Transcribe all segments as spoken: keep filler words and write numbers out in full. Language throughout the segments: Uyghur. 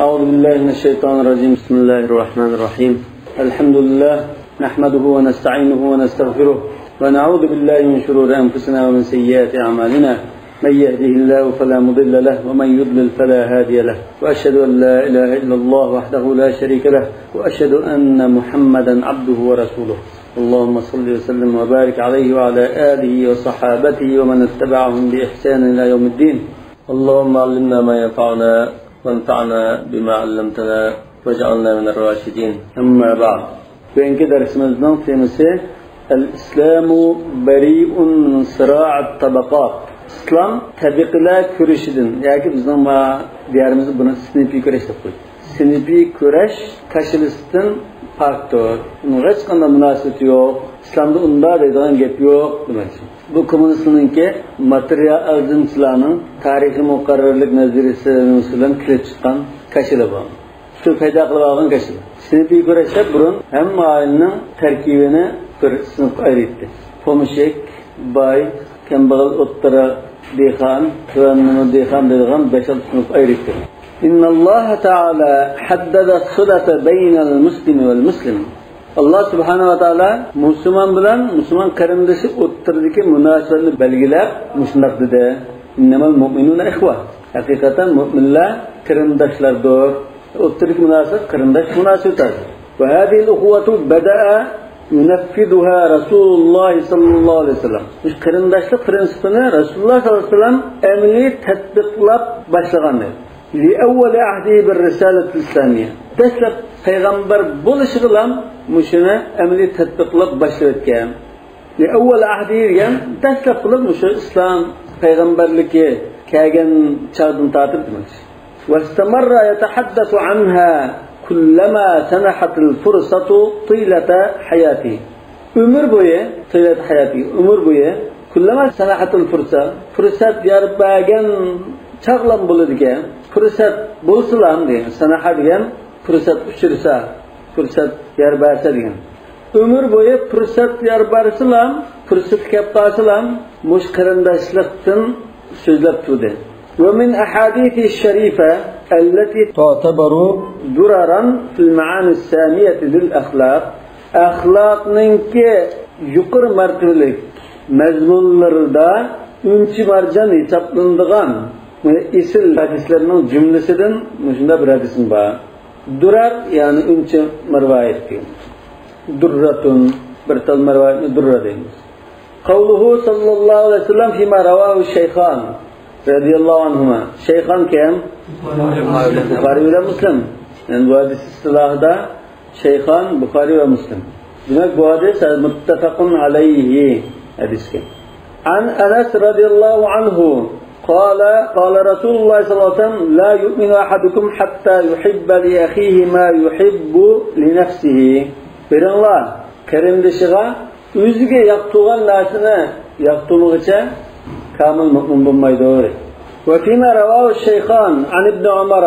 أعوذ بالله من الشيطان الرجيم. بسم الله الرحمن الرحيم. الحمد لله، نحمده ونستعينه ونستغفره، ونعوذ بالله من شرور أنفسنا ومن سيئات أعمالنا. من يهده الله فلا مضل له، ومن يضلل فلا هادي له. وأشهد أن لا إله إلا الله وحده لا شريك له، وأشهد أن محمدا عبده ورسوله. اللهم صل وسلم وبارك عليه وعلى آله وصحابته ومن اتبعهم بإحسان إلى يوم الدين. اللهم علمنا ما ينفعنا وانفعنا بما علمتنا واجعلنا من الراشدين. أما بعد. بۈگۈنكى دەرسىمىزنىڭ تېمىسى، الإسلام بريء من صراع الطبقات. ئىسلام تەبىقىلەر كۈرىشىدىن ياكى بىزنىڭ ما دىيارىمىزدا بۇنى سىنىپىي كۈرەش دەپ قويدۇق. سىنىپىي كۈرەش كاشىلىسىدىن پاكتۇر. بۇنىڭغا ھېچقانداق مۇناسىۋىتى يوق. ئىسلامدا ئۇنداق دەيدىغان گەپ يوق دېمەكچى. بۇ كوممۇنىستلارنىڭكى ماتېرىيالىزمچىلارنىڭ تارىخىي مۇقەررەرلىك نەزەرىيىسى بىلەن كېلىپ چىققان كاشىلا بۇ. شۇ پەيدا قىلىپ ئالغان كاشىلا. سىنىپىي كۈرەشلەر بۇرۇن ھەممە ئائىلىنىڭ تەركىبىنى بىر سىنىپقا ئايرىيتتى. پومېشچىك، باي، كەمبەغەل، ئوتتۇرا دېھقان، تۆۋەن دېھقان دەيدىغان بەش-ئالتە سىنىپقا ئايرىيتتى. إن الله تعالى حدد الصلة بين المسلم والمسلم. ئاللا سۇبھانەھۇ ۋە تائالا مۇسۇلمان بىلەن مۇسۇلمان قېرىندىشى ئوتتۇرىدىكى مۇناسىۋەتنى بەلگىلەپ مۇشۇنداق دېدى: إنما المؤمنون إخوة. ھەقىقەتەن مۇئمىنلار قېرىنداشلاردۇر. ئوتتۇرىدىكى مۇناسىۋەت قېرىنداش مۇناسىۋىتى. وهذه الأخوة بدأ ينفذها رسول الله صلى الله عليه وسلم. مۇشۇ قېرىنداشلىق پىرىنسىپىنى رەسۇلۇللا ساللاللاھۇ ئەلەيھى ۋەسەللەم ئەمەلىي تەتبىقلاپ باشلىغان. لأول عهده بالرسالة الإسلامية. دەسلەپ پەيغەمبەر بولۇشىغىلا مۇشۇنى ئەمەلىي تەتبىقلاپ باشلىۋەتكەن. لأول عهده دېگەن دەسلەپ قىلىپ مۇشۇ ئىسلام پەيغەمبەرلىكى كەلگەن چاغدىن تارتىپ دېمەكچى. واستمر يتحدث عنها كلما سنحت الفرصة طيلة حياته. ئۆمۈر بويى، طيلة حياته، ئۆمۈر بويى، كلما سنحت الفرصة، پۇرسەت يار بەرگەن چاغلام بولىدىكەن. پۇرسەت بولسىلام دېگەن، سەنەھە دېگەن پۇرسەت ئۇچرىسا، پۇرسەت يار بەرسە دېگەن. ئۆمۈر بويى پۇرسەت يار بەرسىلام، پۇرسەت كەپ قالسىلام، مۇشۇ قېرىنداشلىقتىن سۆزلەپ تۇردى. ومن أحاديثه الشريفة التي تعتبر دررا في المعاني السامية للأخلاق. ئەخلاقنىڭكى يۇقىرى مەرتىۋىلىك مەزمۇنلىرىدا ئۈنچە مارجان ھېسابلىنىدىغان ئېسىل ھەدىسلەرنىڭ جۈملىسىدىن مۇشۇنداق بىر ھەدىسىم بار. دۇرەر، يەنى ئۈنچە مەرۋايەت دېگەن. دۇررەتۇن، بىر تال مەرۋايەتنى دۇررە دەيمىز. قوله صلى الله عليه وسلم فيما رواه الشيخان رضي الله عنهما. شەيخان كىم؟ بۇخارىي بىلەن مۇسلىم. يەنى بۇ ھەدىس ئىستىلاھىدا شەيخان، بۇخارىي ۋە مۇسلىم. دېمەك، بۇ ھەدىس مۇتتەپەقۇن ئەلەيھى ھەدىسكەن. عن أنس رضي الله عنه قال قال رسول الله صلى الله عليه وسلم لا يؤمن أحدكم حتى يحب لأخيه ما يحب لنفسه. بىرىڭلار قېرىندىشىغا ئۆزىگە ياقتۇرغان نەرسىنى ياقتۇرمىغۇچە كامىل مۆمىن بولمايدۇ. وفيما رواه الشيخان عن ابن عمر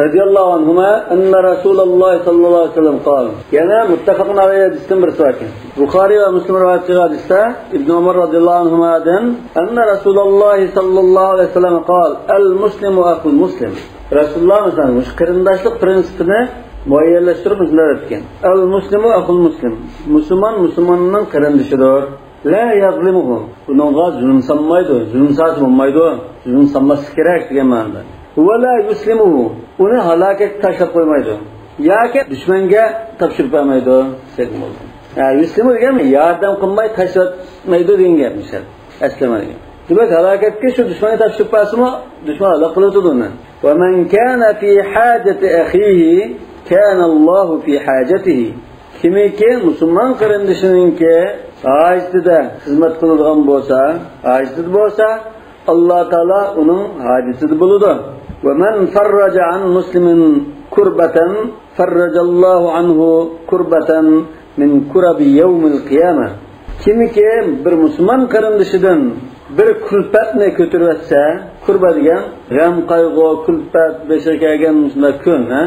رضي الله عنهما أن رسول الله صلى الله عليه وسلم قال. يەنە مۇتتەپەقۇن ئەلەيھى ھەدىستىن بىرسى باركەن. بۇخارىي ۋە مۇسلىم رىۋايەت قىلغان ھەدىستە ئىبن ئۆمەر رازىياللاھۇ ئەنھۇمادىن أن رسول الله صلى الله عليه وسلم قال المسلم أخو المسلم. رەسۇلۇللا مۇشۇ قېرىنداشلىق پىرىنسىپىنى مۇئەييەنلەشتۈرۈپ مۇشۇنداق دەپتىكەن. المسلم أخو المسلم. مۇسۇلمان مۇسۇلماننىڭ قېرىندىشىدۇر. لا يظلمه. بۇنىڭغا زۇلۇم سالمايدۇ. زۇلۇم سالسا بولمايدۇ. زۇلۇم سالماسلىق كېرەك دېگەن مەنىدە. ولا يسلمه. ئۇنى ھالاكەتكە تاشلاپ قويمايدۇ. ياكى دۈشمەنگە تاپشۇرۇپ بەرمەيدۇ. ھە، يسلمه دېگەن ياردەم قىلماي تاشلاتمايدۇ دېگەن گەپ مىسال. ئەسلىمە دېگەن. دېمەك، ھالاكەتكە شۇ دۈشمەنگە تاپشۇرۇپ بەرسىمۇ، دۈشمەن ھالاك قىلىۋېتىدۇ ئۇنى. ومن كان في حاجة أخيه كان الله في حاجته. كىمكى مۇسۇلمان قېرىندىشىنىڭكى ھاجىتىدە خىزمەت قىلىدىغان بولسا، ھاجىتىدە بولسا، ئاللا تائالا ئۇنىڭ ھاجىتىدە بولىدۇ. ومن فرج عن مسلم كربة فرج الله عنه كربة من كرب يوم القيامة. كىمكى بىر مۇسۇلمان قېرىندىشىدىن بىر كۈلپەتنى كۆتۈرۈۋەتسە، كۇربە دېگەن غەم، قايغۇ، كۈلپەت، بېشىغا كەلگەن مۇشۇنداق كۈن، ھە؟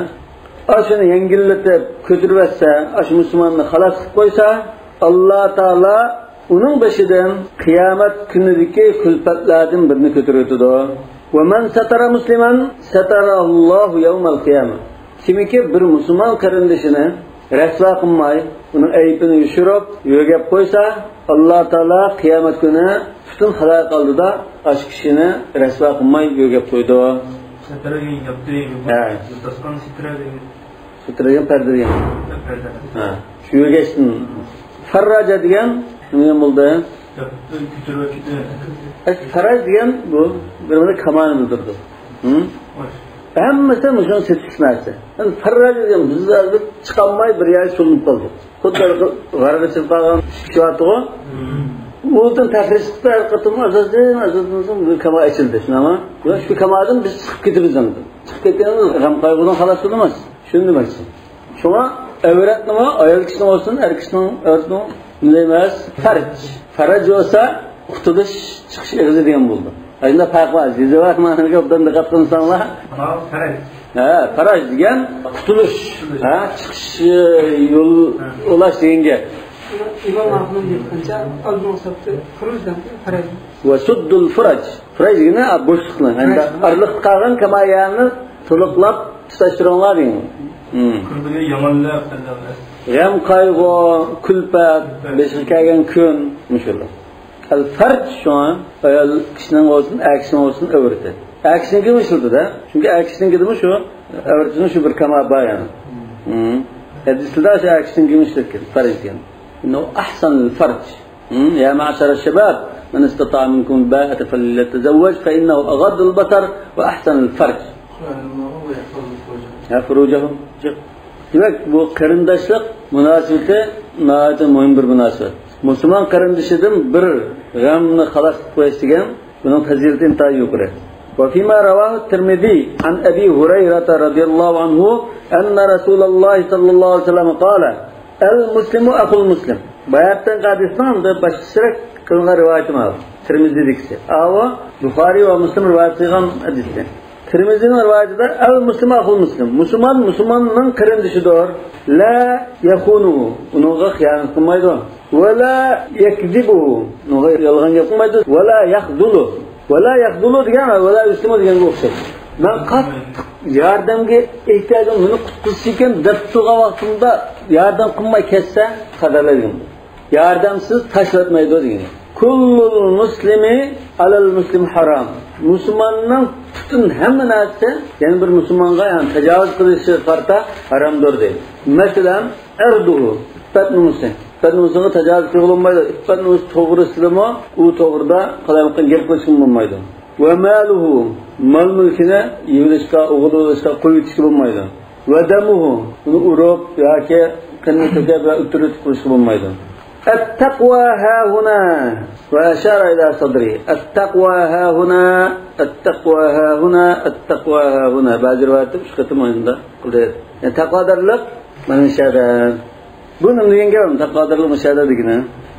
ئاشۇنى يەڭگىللىتىپ كۆتۈرۈۋەتسە، ئاشۇ مۇسۇلماننى خالاس قىلىپ قويسا، ئاللا تائالا ئۇنىڭ بېشىدىن قىيامەت كۈنىدىكى كۈلپەتلەردىن بىرنى كۆتۈرۈۋېتىدۇ. ومن ستر مسلما ستره الله يوم القيامة. كىمكى بىر مۇسۇلمان قېرىندىشىنى رەسۋا قىلماي، ئۇنىڭ ئەيىبىنى يوشۇرۇپ، يۆگەپ قويسا، ئاللا تائالا قىيامەت كۈنى پۈتۈن خەلق ئالدىدا ئاشۇ كىشىنى رەسۋا قىلماي يۆگەپ قويىدۇ. ستر دېگەن ياپتى، ھە. ياپتاسقان ستر دېگەن. ستر دېگەن پەردە دېگەن. پەردە. ھە. شۇ يۆگەشتىن. فەرراجە دېگەن نېمە بولدى؟ ياپتى، كۆتۈرۈۋەتتى. ئەس-، فەراج دېگەن بۇ بىر مىللەت كامالنى بىلدۈرىدۇ. ھە؟ ھەممىسى مۇشۇنىڭ سېتىشلىق نەرسە. ئەمدى فەرراجە دېگەن بىز ھازىر چىقالماي بىر يەرگە سولىنىپ قالدۇق. خۇددى غارغا چىقىپ قالغان كىشى بارتىغۇ. ئۇدىن تەخرىج چىقتى، ھەر قېتىم ئازازدىن، ئازازدىن سوڭ بىر كاما ئېچىلدى، شۇنداقمۇ؟ شۇ كامادىن بىز چىقىپ كېتىمىز ئەمدى. چىقىپ كەتكەن غەم قايغۇدىن خالاس بولىمىز. شۇنى دېمەكچى. شۇڭا ئەۋرەتنىمۇ، ئايال كىشىنىڭ بولسۇن، ئەر كىشىنىڭ ئەۋرىتىنىمۇ نېمە دەيمىز؟ فەرج. فەرج بولسا قۇتۇلۇش، چىقىش ئېغىزى دېگەن بولىدۇ. ئەمدى پەرق بار. جىزە ۋە مەنىگە ئوبدان دىققەت قىلساڭلار. ماۋۇ فەرج. ھە، فەرج دېگەن قۇتۇلۇش. قۇتۇلۇش. ھە، چىقىش، يول، ھە. ئولاش دېگەن گەپ. ئىمام ئەھمەد دېگەنچە ئالدىن ھېسابتا فۇرۇج دەپ فەرج. ۋە سۇددۇل فۇرج. فۇرج دېگىنى بوشلۇقنى. يەنى فۇرج. ئارىلىقتا قالغان كامايانى تولۇقلاپ تۇتاشتۇرۇڭلار دېگەن. ھىم. كۈلكىدىن يامانلىق، غەم قايغۇ، كۈلپەت، كۈلپەت. بېشىغا كەلگەن كۈن، مۇشۇلار. ئەل فەرج شۇڭا ئايال كىشىنىڭ بولسۇن، ئەر كىشىنىڭ بولسۇن ئەۋرىتى. ئەر كىشىنىڭكىمۇ ئىشلىتىدۇ. چۈنكى ئەر كىشىنىڭكىدىمۇ شۇ ئەۋرىتىنىڭ شۇ بىر كامالى بار يەنى. ھىم. ھەدىستە شۇ ئەر كىشىنىڭكىمۇ ئىشلەتكەن، فەرج دېگەن. ئىننەھۇ ئەھسەنۇل فەرج. ھىم، يا مەشەرەش شەباب، مەن ئىستەتاء مىنكۇمۇل باءەتە فەليەتەزەۋۋەج، فەئىننەھۇ ئەغەددۇل بەسەر ۋە ئەھسەنۇل فەرج. ھە، فۇرۇجەھۇم. دېمەك، بۇ قېرىنداشلىق مۇناسىۋىتى ناھايىتى مۇھىم بىر مۇناسىۋەت. مۇسۇلمان قېرىندىشىدىن بىر غەمنى خالاس قىلىپ قويۇش دېگەن، بۇنىڭ پەزىلىتى ئىنتايىن يۇقىرى. وفيما رواه الترمذي عن أبي هريرة رضي الله عنه أن رسول الله صلى الله عليه وسلم قال، ئەل مۇسلىمۇ ئەخۇل مۇسلىم. باياتتىن ھەدىسنىڭ بىر باشقىچىراق قىلغان رىۋايىتى بار. تىرمىزىدىكىسى. ئاۋۇ بۇخارىي ۋە مۇسلىم رىۋايەت قىلغان ھەدىس. تىرمىزىنىڭ رىۋايىتىدە، ئەل مۇسلىمۇ ئەخۇل مۇسلىم. مۇسۇلمان مۇسۇلماننىڭ قېرىندىشىدۇر. لا يخونهُ، ئۇنىڭغا خىيانەت قىلمايدۇ. ۋە لا يكذبهُ، ئۇنىڭغا يالغان گەپ قىلمايدۇ. ۋە لا يخذلهُ، ۋە لا يخذلهُ دېگەن، ۋە لا يسلمهُ دېگەنگە ئوخشايدۇ. مەن قاتتىق ياردەمگە ئېھتىياجىم، مېنى قۇتقۇزسىكەن دەپ تۇرغان ۋاقتىمدا ياردەم قىلماي كەتسە، قەدەرلەيدىغان. ياردەمسىز تاشلاتمايدۇ دېگىنى. كل المسلم على المسلم حرام. مۇسۇلماننىڭ پۈتۈن ھەممە نەرسىسى، يەنە بىر مۇسۇلمانغا، يەنى تاجاۋۇز قىلىشىغا قارىتا ھارامدۇر دەيدۇ. مەسىلەن، عرضه، ئىپپەت نومۇسى. ئىپپەت نومۇسىغا تاجاۋۇز قىلغىلى بولمايدۇ. ئىپپەت نومۇسى توغرىسىدىمۇ ئۇ توغرىدا قالايمىقان گەپ قىلىشقىمۇ بولمايدۇ. وماله، مال-مۈلكىنى يېۋېلىشقا، ئوغرىلىۋېلىشقا، قويۇۋېتىشكە بولمايدۇ. ودمه، ئۇنى ئۇرۇپ ياكى قېنىنى تۆكۈپ ۋە ئۆلتۈرۈۋېتىپ قويۇشقا بولمايدۇ. التقوى هاهنا، وأشار إلى صدره. التقوى هاهنا، التقوى هاهنا، التقوى هاهنا. بەزى رىۋايەتتە ئۈچ قېتىم ئاينىدا قىلدى. يەنى تەقۋادارلىق مانا مۇشۇ يەردە. بۇ نېمە دېگەن گەپ؟ تەقۋادارلىق مۇشۇ يەردە دېگىنى.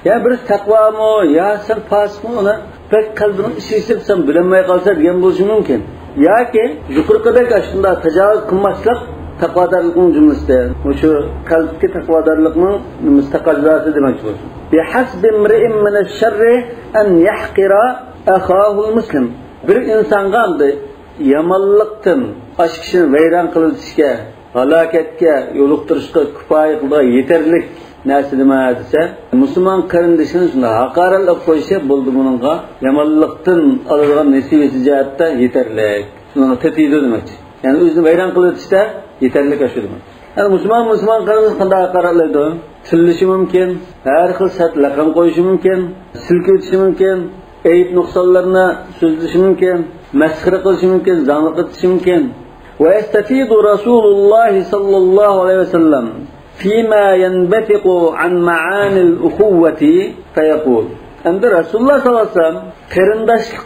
يا بىرسى تەقۋامۇ، يا سەن پاسىقمۇ، ئۇنى بەك قەلبىڭ ئىچى ئىچىپ، سەن بىلەلمەي قالسا دېگەن بولۇشى مۇمكىن. ياكى يۇقىرىقىدەك ئاشۇنداق تاجاۋۇز قىلماسلىق تەقۋادارلىقنىڭ جۈملىسىدە. مۇشۇ قەلبتىكى تەقۋادارلىقنىڭ نېمىسى، تەقەززاسى دېمەكچى بولسۇن. بحسب امرئ من الشر أن يحقر أخاه المسلم. بىر ئىنسانغا ئەمدى يامانلىقتىن ئاشۇ كىشىنى ۋەيران قىلىۋېتىشكە، ھالاكەتكە يولۇقتۇرۇشقا كۇپايە قىلىدىغان يېتەرلىك نەرسە نېمە دېسە، مۇسۇلمان قېرىندىشىنى شۇنداق ھاقارەتلەپ قويۇشى بولدى بۇنىڭغا يامانلىقتىن ئالىدىغان نېسىۋىسى جەھەتتە يېتەرلىك. شۇنىڭغا تېتىيدۇ دېمەكچى. يەنى ئۆزىنى ۋەيران قىلىۋېتىشتە يېتەرلىك ئاشۇ دېمەك. يەنى مۇسۇلمان، مۇسۇلمان قېرىندىشىنى قانداق ھاقارەتلەيدۇ؟ تىللىشى مۇمكىن، ھەر خىل سەت لەقەم قويۇشى مۇمكىن، سىلكىۋېتىشى مۇمكىن، ئەيىب نۇقسانلىرىنى سۆزلىشى مۇمكىن، مەسخىرە قىلىشى مۇمكىن، زاڭلىق ئېتىشى مۇمكىن. ويستفيض رسول الله صلى الله عليه وسلم فيما ينبثق عن معاني الأخوة فيقول. ئەمدى رەسۇلۇللاھ سەللەللاھۇ ئەلەيھى ۋەسەللەم قېرىنداشلىق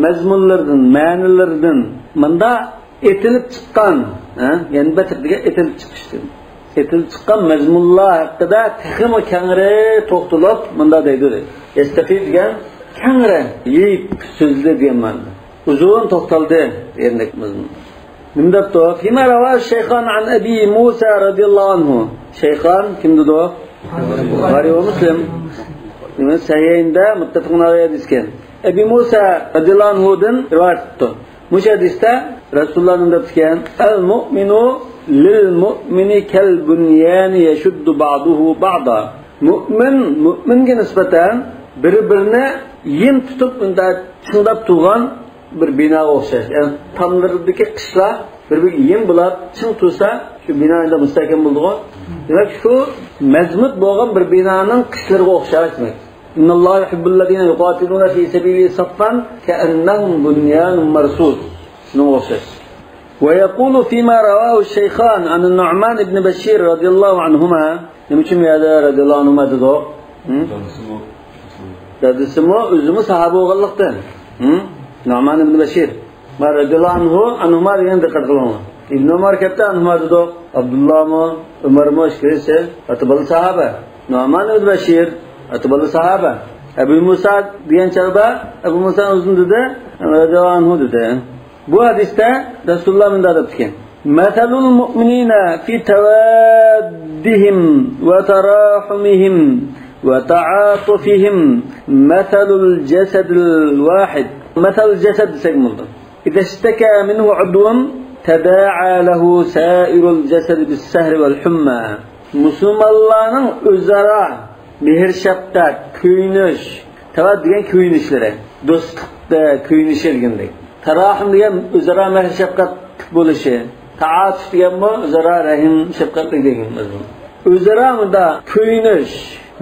مەزمۇنلىرىدىن، مەنىلىرىدىن مۇنداق ئېتىلىپ چىققان، ھە؟ يەنبەتىق دېگەن ئېتىلىپ چىقىشتىن. ئېتىلىپ چىققان مەزمۇنلار ھەققىدە تېخىمۇ كەڭرى توختىلىپ، مۇنداق دەيدۇ، دەيدۇ. يەستەفىد دېگەن كەڭرى يېيىپ سۆزلىدى دېگەن مەنىدە. ئۇزۇن توختالدى دېگەندەك مەزمۇن. نېمە دەپتۇ؟ فيما رواه الشيخان عن أبي موسى رضي الله عنه. شەيخان كىم دېدۇق؟ بۇخارىي ۋە مۇسلىم. دېمەك، سەھىھەيندە مۇتتەپىقۇن ئەلەيھى ھەدىسكەن. ئەبى مۇسا رەزىياللاھۇ ئەنھۇدىن رىۋايەت قىلىپتۇ. مۇشۇ ھەدىستە رەسۇلۇللا نېمە دەپتىكەن؟ «المؤمن للمؤمن كالبنيان يشد بعضه بعضا.» مۆمىن مۆمىنگە نىسبەتەن بىر-بىرىنى يىم تۇتۇپ، ئۇنداق چىڭداپ تۇرغان بىر بىناغا ئوخشاش. يەنى تاملىرىدىكى قىشلار بىر-بىرىگە يىم بولاپ چىڭ تۇرسا، شۇ بىنا ئەمدى مۇستەھكەم بولىدىغۇ. دېمەك، شۇ مەزمۇت بولغان بىر بىنانىڭ قىشلىرىغا ئوخشاش دېمەك. «إن الله يحب الذين يقاتلون في سبيله صفا كأنهم بنيان مرصوص.» شۇنىڭغا ئوخشاش. «ويقول فيما رواه الشيخان عن النعمان بن بشير رضي الله عنهما». نېمە ئۈچۈن بۇ يەردە رەزىياللاھۇ ئەنھۇما دېدۇق؟ ھە؟ دادىسىمۇ، ئۆزىمۇ ساھابە بولغانلىقتىن. ھە؟ نۇئمان ئىبنى بەشىر. ما رەزىياللاھۇ ئەنھۇ، ئەنھۇما دېگەننى دىققەت قىلىڭلار. ئىبنى ئۆمەر كەپتە ئەنھۇما دېدۇق. ئابدۇللاھمۇ، ئۆمەرمۇ ئىككىلىسى ئاتا-بالا ساھابە. نۇئمان ئىبنى بەشىر ئاتا-بالا ساھابە. ئەبۇ مۇسا دېگەن چاغدا ئەبۇ مۇسا ئۆزىنى دېدى، رەزىياللاھۇ ئەنھۇ دېدى. بۇ ھەدىستە رەسۇلۇللا مۇنداق دەپتىكەن: «مثل المؤمنين في توادهم وتراحمهم وتعاطفهم مثل الجسد الواحد.» مەسەل جەسەد دېسەك بولىدۇ. «إذا اشتكى منه عضو تداعى له سائر الجسد بالسهر والحمى.» مۇسۇلمانلارنىڭ ئۆزئارا مېھىر-شەپقەت، كۆيۈنۈش، تەۋەد دېگەن كۆيۈنۈشلىرى، دوستلۇقتا كۆيۈنۈشى دېگەندەك. تاراھۇم دېگەن ئۆزئارا مېھىر-شەپقەتلىك بولۇشى، تائاتۇف دېگەنمۇ ئۆزئارا رەھىم-شەپقەتلىك دېگەن مەزمۇن. ئۆزئارا مۇنداق كۆيۈنۈش،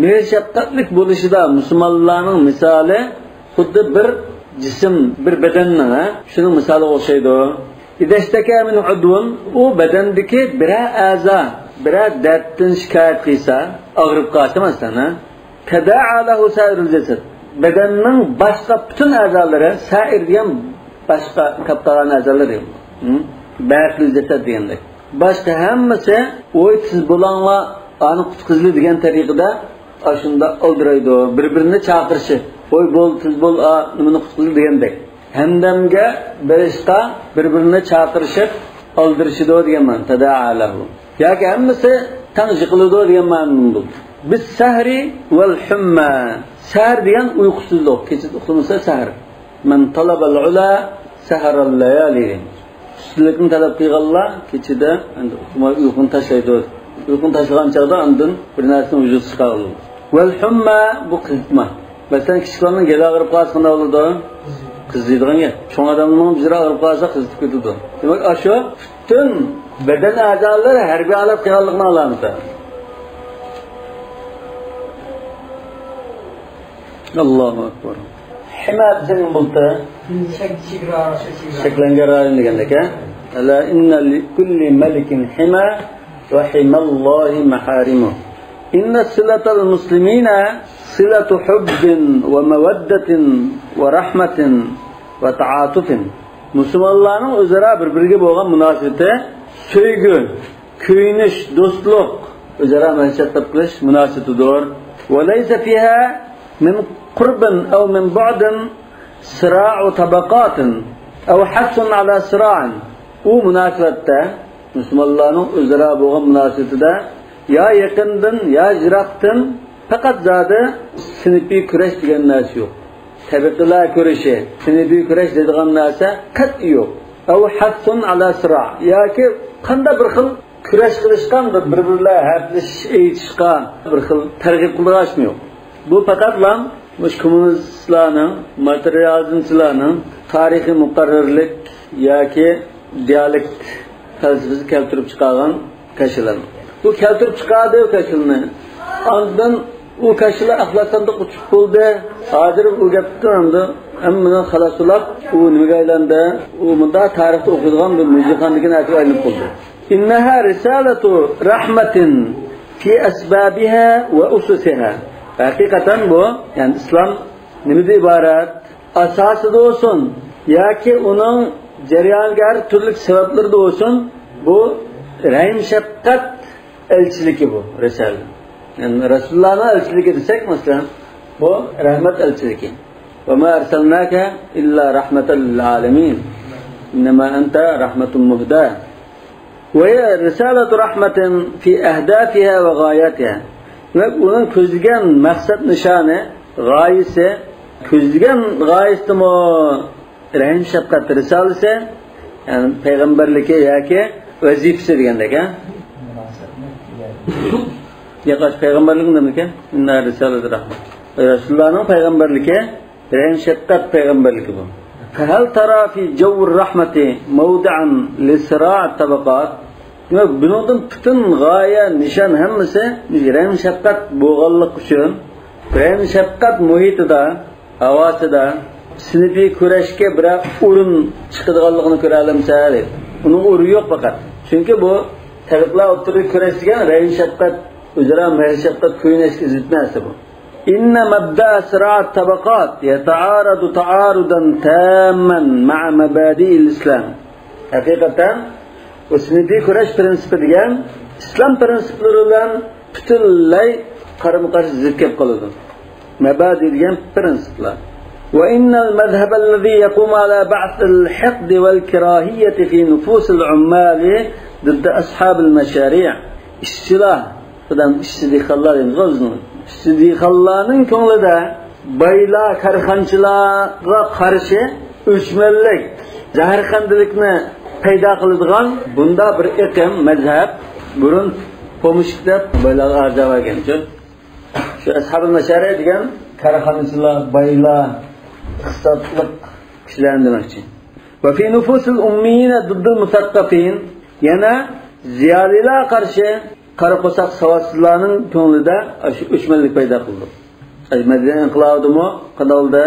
مېھىر-شەپقەتلىك بولۇشىدا مۇسۇلمانلارنىڭ مىسالى خۇددى بىر جىسىم، بىر بەدەننىڭ، ھە، شۇنىڭ مىسالىغا ئوخشايدۇ. «إذا اشتكى منه عضو»، ئۇ بەدەندىكى بىرەر ئەزا، بىرەر دەردتىن شىكايەت قىلسا، ئاغرىپ قالسا مەسىلەن، ھە، «تداعى له سائر الجسد»، بەدەننىڭ باشقا پۈتۈن ئەزالىرى، سائىر دېگەن باشقا، قاپقالغان ئەزالىرى، ھە؟ باقىيەتۇل جەسەد دېگەندەك. باشقا ھەممىسى، «ۋوي، تېز بولاڭلار، ئانى قۇتقۇزىلى» دېگەن تەرىقىدە ئاشۇنداق ئالدىرايدۇ، بىر-بىرىنى چاقىرىشى، «ۋوي، بول، تېز بول، ئا، نېمىنى قۇتقۇزىلى» دېگەندەك. ھەمدەمگە بېرىشقا بىر-بىرىنى چاقىرىشىپ ئالدىرىشىدۇ دېگەن مەنە، تەدائا لەھۇ. ياكى ھەممىسى تەڭ يىقىلىدۇ دېگەن مەنىدە بولىدۇ. بىسسەھرى ۋەل ھۇمما. سەھەر دېگەن ئۇيقۇسىزلىق، كېچىدە ئۇخلىمىسا سەھەر. مەن تەلەبەل ئۇلا سەھەرەل لەيالى. ئۈستۈنلۈكنى تەلەپ قىلغانلار كېچىدە ئەمدى ئۇخلىماي ئۇيقۇنى تاشلايدۇ. ئۇيقۇنى تاشلىغان چاغدا ئاندىن بىر نەرسىنى ۋۇجۇدقا چىقارغىلى. ۋەل ھۇمما، بۇ قىزىتما. مەسىلەن، كىچىك بالىنىڭ گېلى ئاغرىپ قالسا قانداق بولىدۇ؟ قىزىيدىغان گەپ. چوڭ ئادەمنىڭ بېشى ئاغرىپ قالسا قىزىتىپ كېتىدۇ. دېمەك، ئاشۇ پۈتۈن بەدەن ئەزالىرى ھەربىي ھالەت قىلغانلىقىنىڭ ئالامىتى. ئاللاھۇ ئەكبەر. ھىما دېسەك نېمە بولدى؟ شەك-، چېگرا، شەك-، چېگرا. شەكلەنگەن رايون دېگەندەك، ھە؟ ئەلا ئىننە لىكۇللى مەلىكىن ھىما ۋە ھىماللاھى مەھارىمۇ. ئىننە سىلەتەل مۇسلىمىنە سىلەتۇ ھۇببىن ۋە مەۋەددەتىن ۋە رەھمەتىن ۋە تەئاتۇفىن. مۇسۇلمانلارنىڭ ئۆزئارا بىر-بىرىگە بولغان مۇناسىۋىتى سۆيگۈ، كۆيۈنۈش، دوستلۇق، ئۆزئارا مەنپەئەت قىلىش مۇناسىۋىتىدۇر. ۋە لەيسە فىھا مىن قۇربىن ئەۋ مىن بۇئدىن سىرائۇ تەبەقاتىن ئەۋ ھەسسۇن ئەلا سىرائىن. ئۇ مۇناسىۋەتتە، مۇسۇلمانلارنىڭ ئۆزئارا بولغان مۇناسىۋىتىدە يا يېقىندىن، يا يىراقتىن پەقەت زادى سىنىپىي كۈرەش دېگەن نەرسە يوق. تەبىقىلەر كۈرىشى، سىنىپىي كۈرەش دەيدىغان نەرسە قەتئىي يوق. ئەۋ ھەسسۇن ئەلا سىراء، ياكى قانداق بىر خىل كۈرەش قىلىشقا، بىر-، بىر-بىرلەر ھەپىلىشىش، ئېيتىشقا بىر خىل تەرغىب قىلىدىغان ئىشمۇ يوق. بۇ پەقەتلا مۇشۇ كوممۇنىستلارنىڭ، ماتېرىيالىزمچىلارنىڭ تارىخىي مۇقەررەرلىك ياكى دىيالېكت پەلسەپىسى كەلتۈرۈپ چىقارغان كاشىلىلار. بۇ كەلتۈرۈپ چىقاردى ئۇ كاشىلىنى. ئاندىن ئۇ كاشىلا ئەخلەت ساندۇققا چۈشۈپ بولدى. ھازىر ئۇ گەپتىن ئەمدى ھەممىدىن خالاس بولاپ، ئۇ نېمىگە ئايلاندى؟ ئۇ مۇنداق تارىختا ئوقۇيدىغان بىر مۇجىزخاندىكى نەرسىگە ئايلىنىپ قالدى. ئىننەھا رىسالەتۇ رەھمەتىن فى ئەسبابىھا ۋە ئۇسۇسىھا. ھەقىقەتەن بۇ، يەنى ئىسلام نېمىدىن ئىبارەت؟ ئاساسىدا بولسۇن ياكى ئۇنىڭ جەريانىدىكى ھەر تۈرلۈك سەۋەبلىرىدە بولسۇن، بۇ رەھىم-شەپقەت ئەلچىلىكى بۇ رىسالە. يەنى رەسۇلۇللانىڭ ئەلچىلىكى دېسەك، مەسىلەن، بۇ رەھمەت ئەلچىلىكى. ۋە ما ئەرسەلناكە ئىللا رەھمەتەن لىل ئالەمىن. ئىننەما ئەنتە رەھمەتۇن مۇھدا. ۋە رىسالەتۇ رەھمەتىن فى ئەھدافىھا ۋە غاياتىھا. دېمەك، ئۇنىڭ كۆزلىگەن مەقسەت نىشانى، غايىسى، كۆزلىگەن غايىسىدىمۇ رەھىم شەپقەت رىسالىسى، يەنى پەيغەمبەرلىكى ياكى ۋەزىپىسى دېگەندەك، ھە؟ ياق، پەيغەمبەرلىكىمىكەن؟ ئىننا رىسالەتۇ رەھمە. رەسۇلۇللانىڭ پەيغەمبەرلىكى، رەھىم شەپقەت پەيغەمبەرلىكى بۇ. فهل ترى في جو الرحمة موضعا لصراع الطبقات؟ دېمەك، بۇنىڭدىن پۈتۈن غايە، نىشان ھەممىسى رەھىم شەپقەت بولغانلىقى ئۈچۈن، رەھىم شەپقەت مۇھىتىدا، ھاۋاسىدا سىنىپىي كۈرەشكە بىرەر ئورۇن چىقىدىغانلىقىنى كۆرەلەمسەن دەيدۇ. ئۇنىڭ ئورنى يوق پەقەت. چۈنكى بۇ تەبىقىلەر ئوتتۇرىدا كۈرەش دېگەن رەھىم شەپقەت، ئۆزئارا مېھىر شەپقەت كۆيۈنۈشكە زىت نەرسە بۇ. إن مبدأ صراع الطبقات يتعارض تعارضا تاما مع مبادئ الإسلام. ھەقىقەتەن، بۇ سىنىپىي كۈرەش پىرىنسىپى دېگەن ئىسلام پىرىنسىپلىرى بىلەن پۈتۈنلەي قارىمۇ قارشى زىت كېلىپ قالىدۇ. مەبادى دېگەن پىرىنسىپلار. وإن المذهب الذي يقوم على بعث الحقد والكراهية في نفوس العمال ضد أصحاب المشاريع. ئىشچىلار، ئىشچى دېھقانلار دەيمىزغۇ بىزنىڭ. ئىشچى دېھقانلارنىڭ كۆڭلىدە بايلار، كارخانىچىلارغا قارشى ئۆچمەنلىك، زەھەرخەندىلىكنى پەيدا قىلىدىغان بۇنداق بىر ئېقىم، مەزھەپ بۇرۇن پومېشچىك دەپ بايلارغا ئەرزا بەرگەنچۇ. شۇ ئەسھابۇل مەشارىئ دېگەن كارخانىچىلار، بايلار، ئىقتىسادلىق كىشىلەرنى دېمەكچى. وفي نفوس الأميين ضد المثقفين، يەنە زىيالىيلارغا قارشى قارا قورساق ساۋاتسىزلارنىڭ كۆڭلىدە شۇ ئۆچمەنلىك پەيدا قىلدى. ئاشۇ مەدەنىيەت ئىنقىلابىدىمۇ قانداق بولدى؟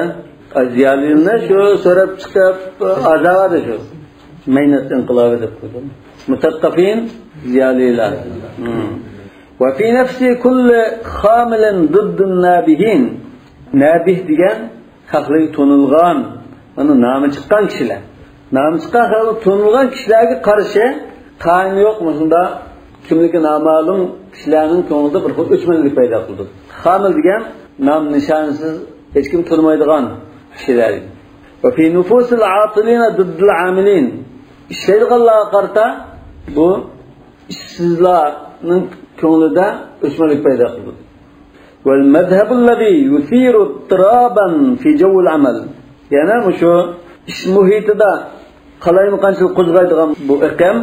ئاشۇ زىيالىيلارنى شۇ سۆرەپ چىقىپ ئازابىدا شۇ مەينەت ئىنقىلابى دەپ قويدۇم. مۇسەققەفىن، زىيالىيلار. مم. وفي نفس كل خامل ضد النابهين. نابىھ دېگەن خەقلىكى تونۇلغان، مانا نامى چىققان كىشىلەر. نامى چىققان خەقلىكى تونۇلغان كىشىلەرگە قارشى قايىل يوق مۇشۇنداق كىملىكى نامەلۇم كىشىلەرنىڭ كۆڭلىدە بىر خىل ئۆچمەنلىك پەيدا قىلىدۇ. خامىل دېگەن نام نىشانسىز، ھېچكىم تونۇمايدىغان كىشىلەر. وفي نفوس العاطلين ضد العاملين. ئىشلەيدىغانلارغا قارىتا بۇ ئىشسىزلارنىڭ كۆڭلىدە ئۆچمەنلىك پەيدا قىلىدۇ. والمذهب الذي يثير اضطرابا في جو العمل. يەنە مۇشۇ ئىش مۇھىتىدا قالايمىقانچىلىق قوزغايدىغان بۇ ئېقىم.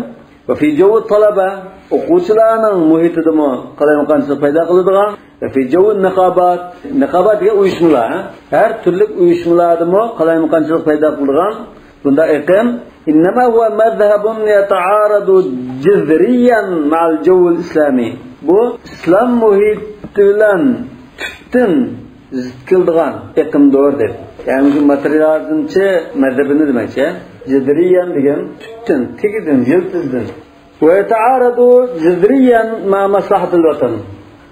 وفي جو الطلبة، ئوقۇغۇچىلارنىڭ مۇھىتىدىمۇ قالايمىقانچىلىق پەيدا قىلىدىغان. وفي جو النقابات، نىقابات دېگەن ئۇيۇشمىلار، ھە؟ ھەر تۈرلۈك ئۇيۇشمىلاردىمۇ قالايمىقانچىلىق پەيدا قىلىدىغان بۇنداق ئېقىم. إنما هو مذهب يتعارض جذريا مع الجو الإسلامي. بۇ ئىسلام مۇھىتى بىلەن تۈپتىن زىت كېلىدىغان ئېقىمدۇر دەپ. يەنى شۇ ماتېرىيالىزمچى مەزھىپىنى دېمەكچى. جەزرىيەن دېگەن تۈپتىن، تېگىدىن، يىلتىزىدىن. ويتعارض جذريا مع مصلحة الوطن.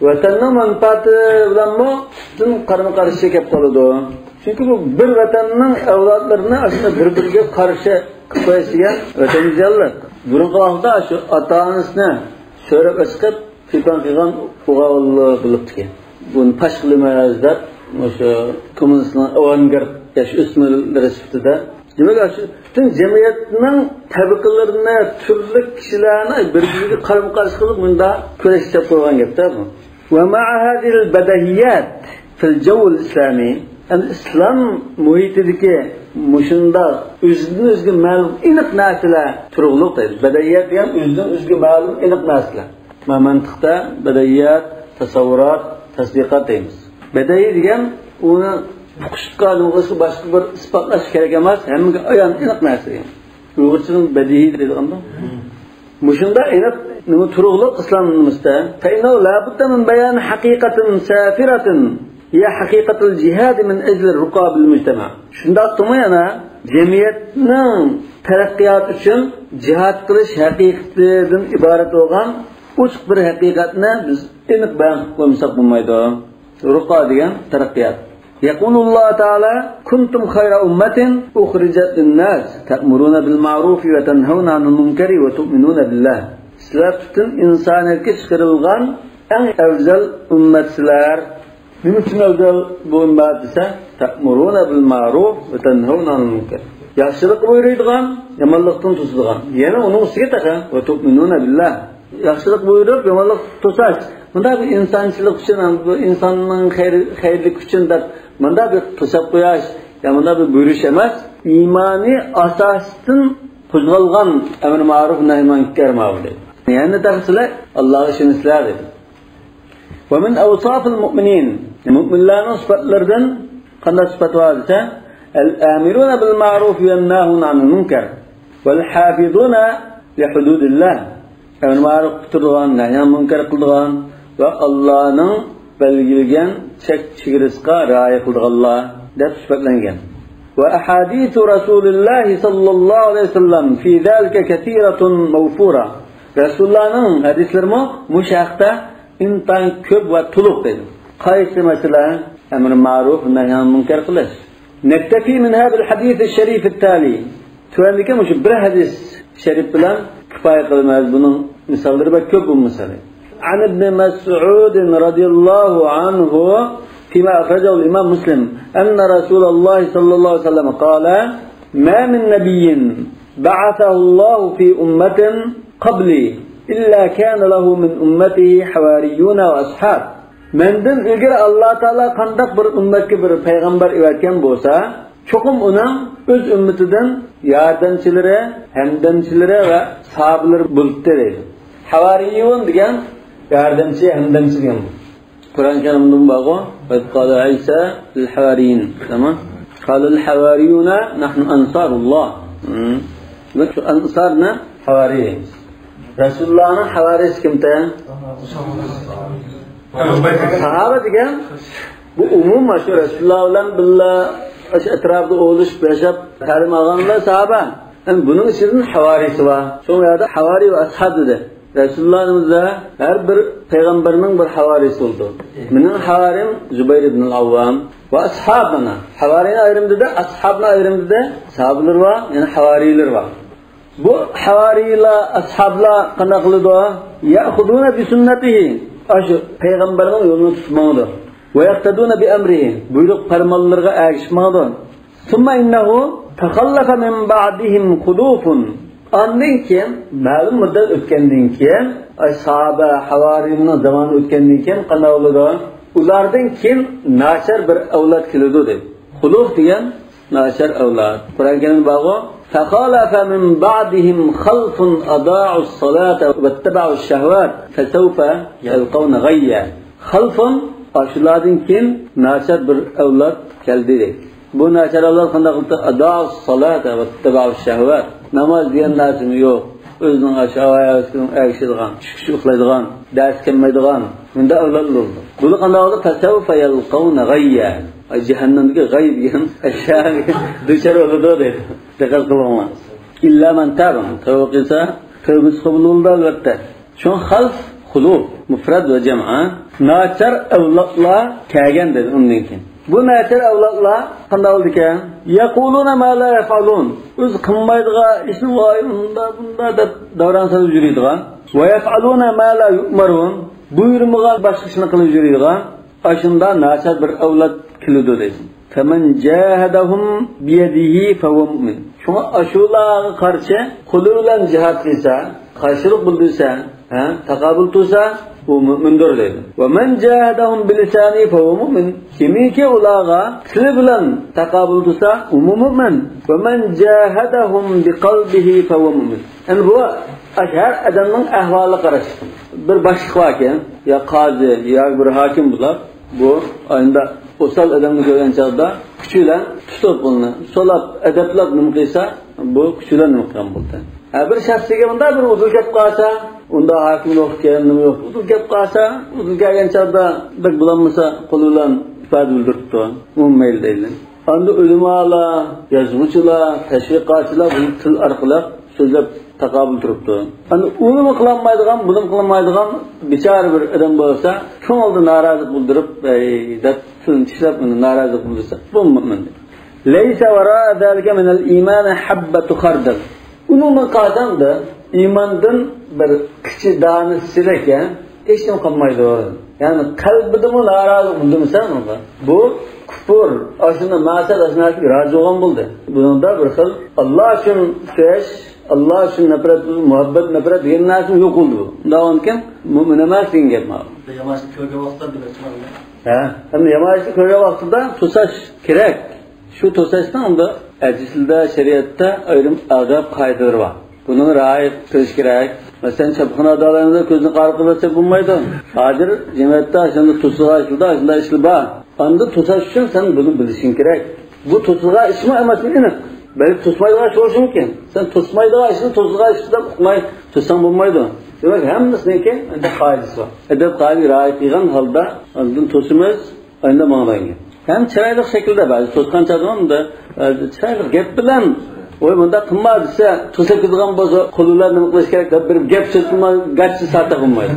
ۋەتەننىڭ مەنپەئەتى بىلەنمۇ تۈپتىن قارىمۇ قارشى كەپ قالىدۇ. چۈنكى بۇ بىر ۋەتەننىڭ ئەۋلادلىرىنى ئاشۇنداق بىر-بىرىگە قارشى قىلىپ قويۇش دېگەن ۋەتەنگە زىيانلىق. بۇرۇنقى ۋاقىتتا شۇ ئاتا-ئانىسىنى سۆرەپ ئېچىقىپ، پىلان قىلغان ئوغۇللار بولۇپتىكەن. بۇنى پاش قىلىمىز دەپ، مۇشۇ كوممۇنىستنىڭ ئاۋانگارت ياش ئۆسمۈرلىرى سۈپىتىدە. دېمەك، شۇ پۈتۈن جەمئىيەتنىڭ تەبىقىلىرىنى، تۈرلۈك كىشىلەرنى بىر-بىرىگە قارىمۇ قارشى قىلىپ، مۇنداق كۈرەش دەپ قويغان گەپتە بۇ. ومع هذه البديهيات في الجو الإسلامي، ئەمدى ئىسلام مۇھىتىدىكى مۇشۇنداق ئۆزىدىن ئۆزىگە مەلۇم ئېنىق نەرسىلەر تۇرۇقلۇق دەيدۇ. بەدىيات دېگەن ئۆزىدىن ئۆزىگە مەلۇم ئېنىق نەرسىلەر. ما مەنتىقتا بەدىيات، تەسەۋۋۇرات، تەسدىقات دەيمىز. بەدىي دېگەن ئۇنى ئۇقۇشقا، نېمە قىلىشقا، باشقا بىر ئىسپاتلاش كېرەك ئەمەس، ھەممىگە ئايان ئېنىق نەرسە دېگەن. ئۇيغۇرچىنىڭ بەدىھىي دەيدىغاندا. مۇشۇنداق ئېنىق نېمە تۇرۇقلۇق ئىسلام نېمىسىدە. فإنه لا بد من بيان حقيقة سافرة هي حقيقة الجهاد من أجل رقى بالمجتمع. شۇنداقتىمۇ يەنە جەمئىيەتنىڭ تەرەققىياتى ئۈچۈن جىھاد قىلىش ھەقىقىتىدىن ئىبارەت بولغان ئوچۇق بىر ھەقىقەتنى بىز ئېنىق بايان قىلىپ قويمىساق بولمايدۇ. رۇقا دېگەن تەرەققىيات. يقول الله تعالى: كنتم خير أمة أخرجت للناس تأمرون بالمعروف وتنهون عن المنكر وتؤمنون بالله. سىلەر پۈتۈن ئىنسانىيەتكە چىقىرىلغان ئەڭ ئەۋزەل ئۈممەتسىلەر. نېمە ئۈچۈن ئەۋزەل بۇ ئۈممەت دېسە، تەئمۇرۇنە بىل مەئرۇف ۋە تەنھەۋنە ئەنىل مۇنكەر. ياخشىلىققا بۇيرۇيدىغان، يامانلىقتىن توسىدىغان. يەنە ئۇنىڭ ئۈستىگە تېخى ۋە تۇئمىنۇنە بىللاھ. ياخشىلىق بۇيرۇپ، يامانلىق توساش. بۇنداق بىر ئىنسانچىلىق ئۈچۈن، بۇ ئىنساننىڭ خەير-، خەيرلىكى ئۈچۈن دەپ مۇنداق بىر قىلساپ قوياش يا مۇنداق بىر بۇيرۇش ئەمەس، ئىمانىي ئاساستىن قوزغالغان ئەمر مەرۇف نەھي مۇنكەر ماۋۇ دەيدۇ. يەنە تېخى سىلەر ئاللاغا ئىشىنىسىلەر دەيدۇ. ومن أوصاف المؤمنين، مۆمىنلەرنىڭ سۈپەتلىرىدىن قانداق سۈپەت بار دېسە، الآمرون بالمعروف والناهون عن المنكر والحافظون لحدود الله. ئەمر مەرۇفقا تۇرىدىغان، نەھيان مۇنكەر قىلىدىغان ۋە ئاللانىڭ بەلگىلىگەن چەك چېگرىسىغا رىئايە قىلىدىغانلار دەپ سۈپەتلەنگەن. وأحاديث رسول الله صلى الله عليه وسلم في ذلك كثيرة موفورة. رەسۇلۇللانىڭ ھەدىسلىرىمۇ مۇشۇ ھەقتە ئىنتايىن كۆپ ۋە تولۇق دەيدۇ. قايسى مەسىلە؟ ئەمر مەرۇف، نەھيان مۇنكەر قىلىش. نكتفي من هذا الحديث الشريف التالي. تۆۋەندىكى مۇشۇ بىر ھەدىس شەرىپ بىلەن كۇپايە قىلىمىز. بۇنىڭ مىساللىرى بەك كۆپ بۇ مەسىلە. عن ابن مسعود رضي الله عنه فيما أخرجه الإمام مسلم أن رسول الله صلى الله عليه وسلم قال: ما من نبي بعثه الله في أمة قبلي إلا كان له من أمته حواريون وأصحاب. مەندىن ئىلگىرى ئاللا تائالا قانداق بىر ئۈممەتكە بىر پەيغەمبەر ئەۋەتكەن بولسا، چوقۇم ئۇنىڭ ئۆز ئۈممىتىدىن ياردەمچىلىرى، ھەمدەمچىلىرى ۋە ساھابىلىرى بولۇپتۇ دەيدۇ. ھاۋارىيۇن دېگەن ياردەمچى، ھەمدەمچى دېگەن بۇ. قۇرئان كەرىمدىمۇ بارغۇ، وإذ قال عيسى للحواريين. تامام. قال الحواريون نحن أنصار الله. مم. بۇ ئەنسارنى ھاۋارىي دەيمىز. رەسۇلۇللانىڭ ھاۋارىيسى كىمتى؟ ساھابە دېگەن بۇ ئومۇم، شۇ رەسۇلۇللا بىلەن بىللە شۇ ئەتراپتا ئولىشىپ ياشاپ تەلىم ئالغانلار ساھابە. يەنى بۇنىڭ ئىچىدىن ھاۋارىيسى بار. شۇڭا يەردە ھاۋارىي ۋە ئەسھاب دېدى. رەسۇلۇللانىڭ ئۆزى ھەر بىر پەيغەمبەرنىڭ بىر ھاۋارىيسى بولىدۇ. مېنىڭ ھاۋارىيىم زۇبەير ئىبنۇل ئەۋۋام ۋە ئەسھاب مانا. ھاۋارىينى ئايرىم دېدى، ئەسھابنى ئايرىم دېدى. ساھابىلىرى بار، يەنە ھاۋارىيلىرى بار. بۇ ھاۋارىيلار، ئەسھابلار قانداق قىلىدۇ؟ يأخذون بسنته. ئاشۇ پەيغەمبەرنىڭ يولىنى تۇتۇپ ماڭىدۇ. ويقتدون بأمره. بۇيرۇق پەرمانلىرىغا ئەگىشىپ ماڭىدۇ. ثم إنه تخلف من بعدهم خلوف. ئاندىن كېيىن، مەلۇم مۇددەت ئۆتكەندىن كېيىن، ئاي، ساھابە، ھاۋارىينىڭ زامانى ئۆتكەندىن كېيىن قانداق بولىدۇ؟ ئۇلاردىن كېيىن ناچار بىر ئەۋلاد كېلىدۇ دەيدۇ. خۇلۇف دېگەن ناچار ئەۋلاد. قۇرئان كەرىمدە بارغۇ، فخلف من بعدهم خلف أضاعوا الصلاة واتبعوا الشهوات فسوف يلقون غيا. خەلفۇن، ئاشۇلاردىن كېيىن ناچار بىر ئەۋلاد كەلدى دەيدۇ. بۇ ناچار ئەۋلاد قانداق قىلدى؟ أضاعوا الصلاة واتبعوا الشهوات. ناماز دېگەن نەرسىمۇ يوق. ئۆزىنىڭ ئاشۇ ھاۋا ھەۋەسىگە ئەگىشىدىغان، چۈشكىچە ئۇخلايدىغان، دەرسكە كەلمەيدىغان، مۇنداق ئەۋلاد بولدى. بۇلار قانداق بولدى؟ فسوف يلقون غيا. ئاي، جەھەننەمدىكى غەي دېگەن ئەشياغا دۇچار بولىدۇ دەيدۇ. دىققەت قىلىڭلار. إلا من تاب. تەۋبە قىلسا، تەۋبىسى قوبۇل بولىدۇ، ئەلۋەتتە. شۇڭا خەلف، خۇلۇف، مۇفرەد ۋە جەمئ. ناچار ئەۋلادلار كەلگەن دېدى ئۇندىن كېيىن. بۇ ناچار ئەۋلادلار قانداق بولىدىكەن؟ يقولون ما لا يفعلون. ئۆزى قىلمايدىغان ئىشنى، ۋاي، ئۇنداق، بۇنداق دەپ داۋراڭ سېلىپ يۈرىدىغان. ويفعلون ما لا يؤمرون. بۇيرۇمىغان باشقا ئىشنى قىلىپ يۈرىدىغان. ئاشۇنداق ناچار بىر ئەۋلاد كېلىدۇ دەيدۇ. فمن جاهدهم بيده فهو مؤمن. شۇڭا ئاشۇلارغا قارشى قولى بىلەن جىھاد قىلسا، قارشىلىق بىلدۈرسە، ھە، تاقابىل تۇرسا، ئۇ مۆمىندۇر دەيدۇ. ومن جاهدهم بلسانه فهو مؤمن. كىمكى ئۇلارغا تىلى بىلەن تاقابىل تۇرسا، ئۇمۇ مۆمىن. ومن جاهدهم بقلبه فهو مؤمن. ئەمدى بۇ ھەر ئادەمنىڭ ئەھۋالىغا قاراشلىق. بىر باشلىق باركەن، يا قازى، يا بىر ھاكىم بولار. بۇ ئاينىدا ئوسال ئادەمنى كۆرگەن چاغدا كۈچى بىلەن تۇتۇپ ئۇنى سولاپ، ئەدەپلەپ نېمە قىلسا، بۇ كۈچى بىلەن نېمە قىلغان بولىدۇ. ھە، بىر شەخسكە مۇنداق بىر ئۇدۇل كەپ قالسا، ئۇندا ھاكىم يوق ئىكەن، نېمە يوق. ئۇدۇل كەپ قالسا، ئۇدۇل كەلگەن چاغدا بەك بولالمىسا، قولى بىلەن ئىپادە بىلدۈرۈپتۇ. ئۇمۇ مەيلى دەيلى. ئاندىن ئۆلىمالار، يازغۇچىلار، تەشۋىقاتچىلار بۇنى تىل ئارقىلىق سۆزلەپ تاقابىل تۇرۇپتۇ. ئەمدى ئۇنىمۇ قىلالمايدىغان، بۇنىمۇ قىلالمايدىغان بىچارە بىر ئادەم بولسا، كۆڭلىدە نارازىلىق بىلدۈرۈپ، ئەي دەپ تىلىنى چىشلەپ، ئۇنى نارازىلىق بىلدۈرسە، بۇ مۆمىن. ليس وراء ذلك من الإيمان حبة خردل. ئۇنىڭدىن قالساڭدا ئىماندىن بىر قىچا دانە سىرەكە ھېچنېمە قالمايدۇ. يەنى قەلبىدىمۇ نارازىلىق بىلدۈرمىسەڭ ئۇنىڭغا، بۇ كۇپۇر، ئاشۇنداق مەقسەت، ئاشۇ نەرسىگە رازى بولغان بولدى. بۇنىڭدا بىر خىل ئاللا ئۈچۈن سۆيۈش، ئاللا ئۈچۈن نەپرەت، مۇھەببەت، نەپرەت دېگەن نەرسە يوق بولدى بۇ. ئۇنداق بولغاندىكىن مۆمىن ئەمەس دېگەن گەپ مانا. يامانلىقنى كۆرگەن ۋاقىتتا بىلىپ چىقىدۇ. ھە، ئەمدى يامان ئىشنى كۆرگەن ۋاقتىدا توساش كېرەك. شۇ توساشنىڭ ئەمدى ئەدىسىدە، شەرىئەتتە ئايرىم ئاداب قائىدىلىرى بار. بۇنىڭغا رىئايە قىلىش كېرەك. مەسىلەن، چاپخانا ئادالىرىمىزدا كۆزنى قارا قىلىپ بولمايدۇ. ھازىر جەمئىيەتتە شۇنداق توسۇلغان ئىشلار، شۇنداق ئىشلار بار. ئەمدى توساش ئۈچۈن سەن بۇنى بىلىشىڭ كېرەك. بۇ توسۇلغان ئىشمۇ ئەمەسمۇ ئېنىق. بەلكى توسمايدىغان ئىش بولۇشى مۇمكىن. سەن توسمايدىغان ئىشنى توسۇلغان ئىش دەپ ئۇقماي توسساڭ بولمايدۇ. دېمەك، ھەممىسىنىڭكى ئەدەپ قائىدىسى بار. ئەدەپ قائىدىگە رىئايە قىلغان ھالدا ئاندىن توسىمىز، ئاندىن ماڭىدىغان گەپ. ھەم چىرايلىق شەكىلدە بەزى توسقان چاغدا ئۇندا، ئە، چىرايلىق گەپ بىلەن، «ۋاي، مۇنداق قىلما» دېسە، توسۇپ كېتىدىغان بولسا، قولى بىلەن نېمە قىلىش كېرەك دەپ بىر گەپ سۆز قىلما، گەپ ساتە قىلمايدۇ.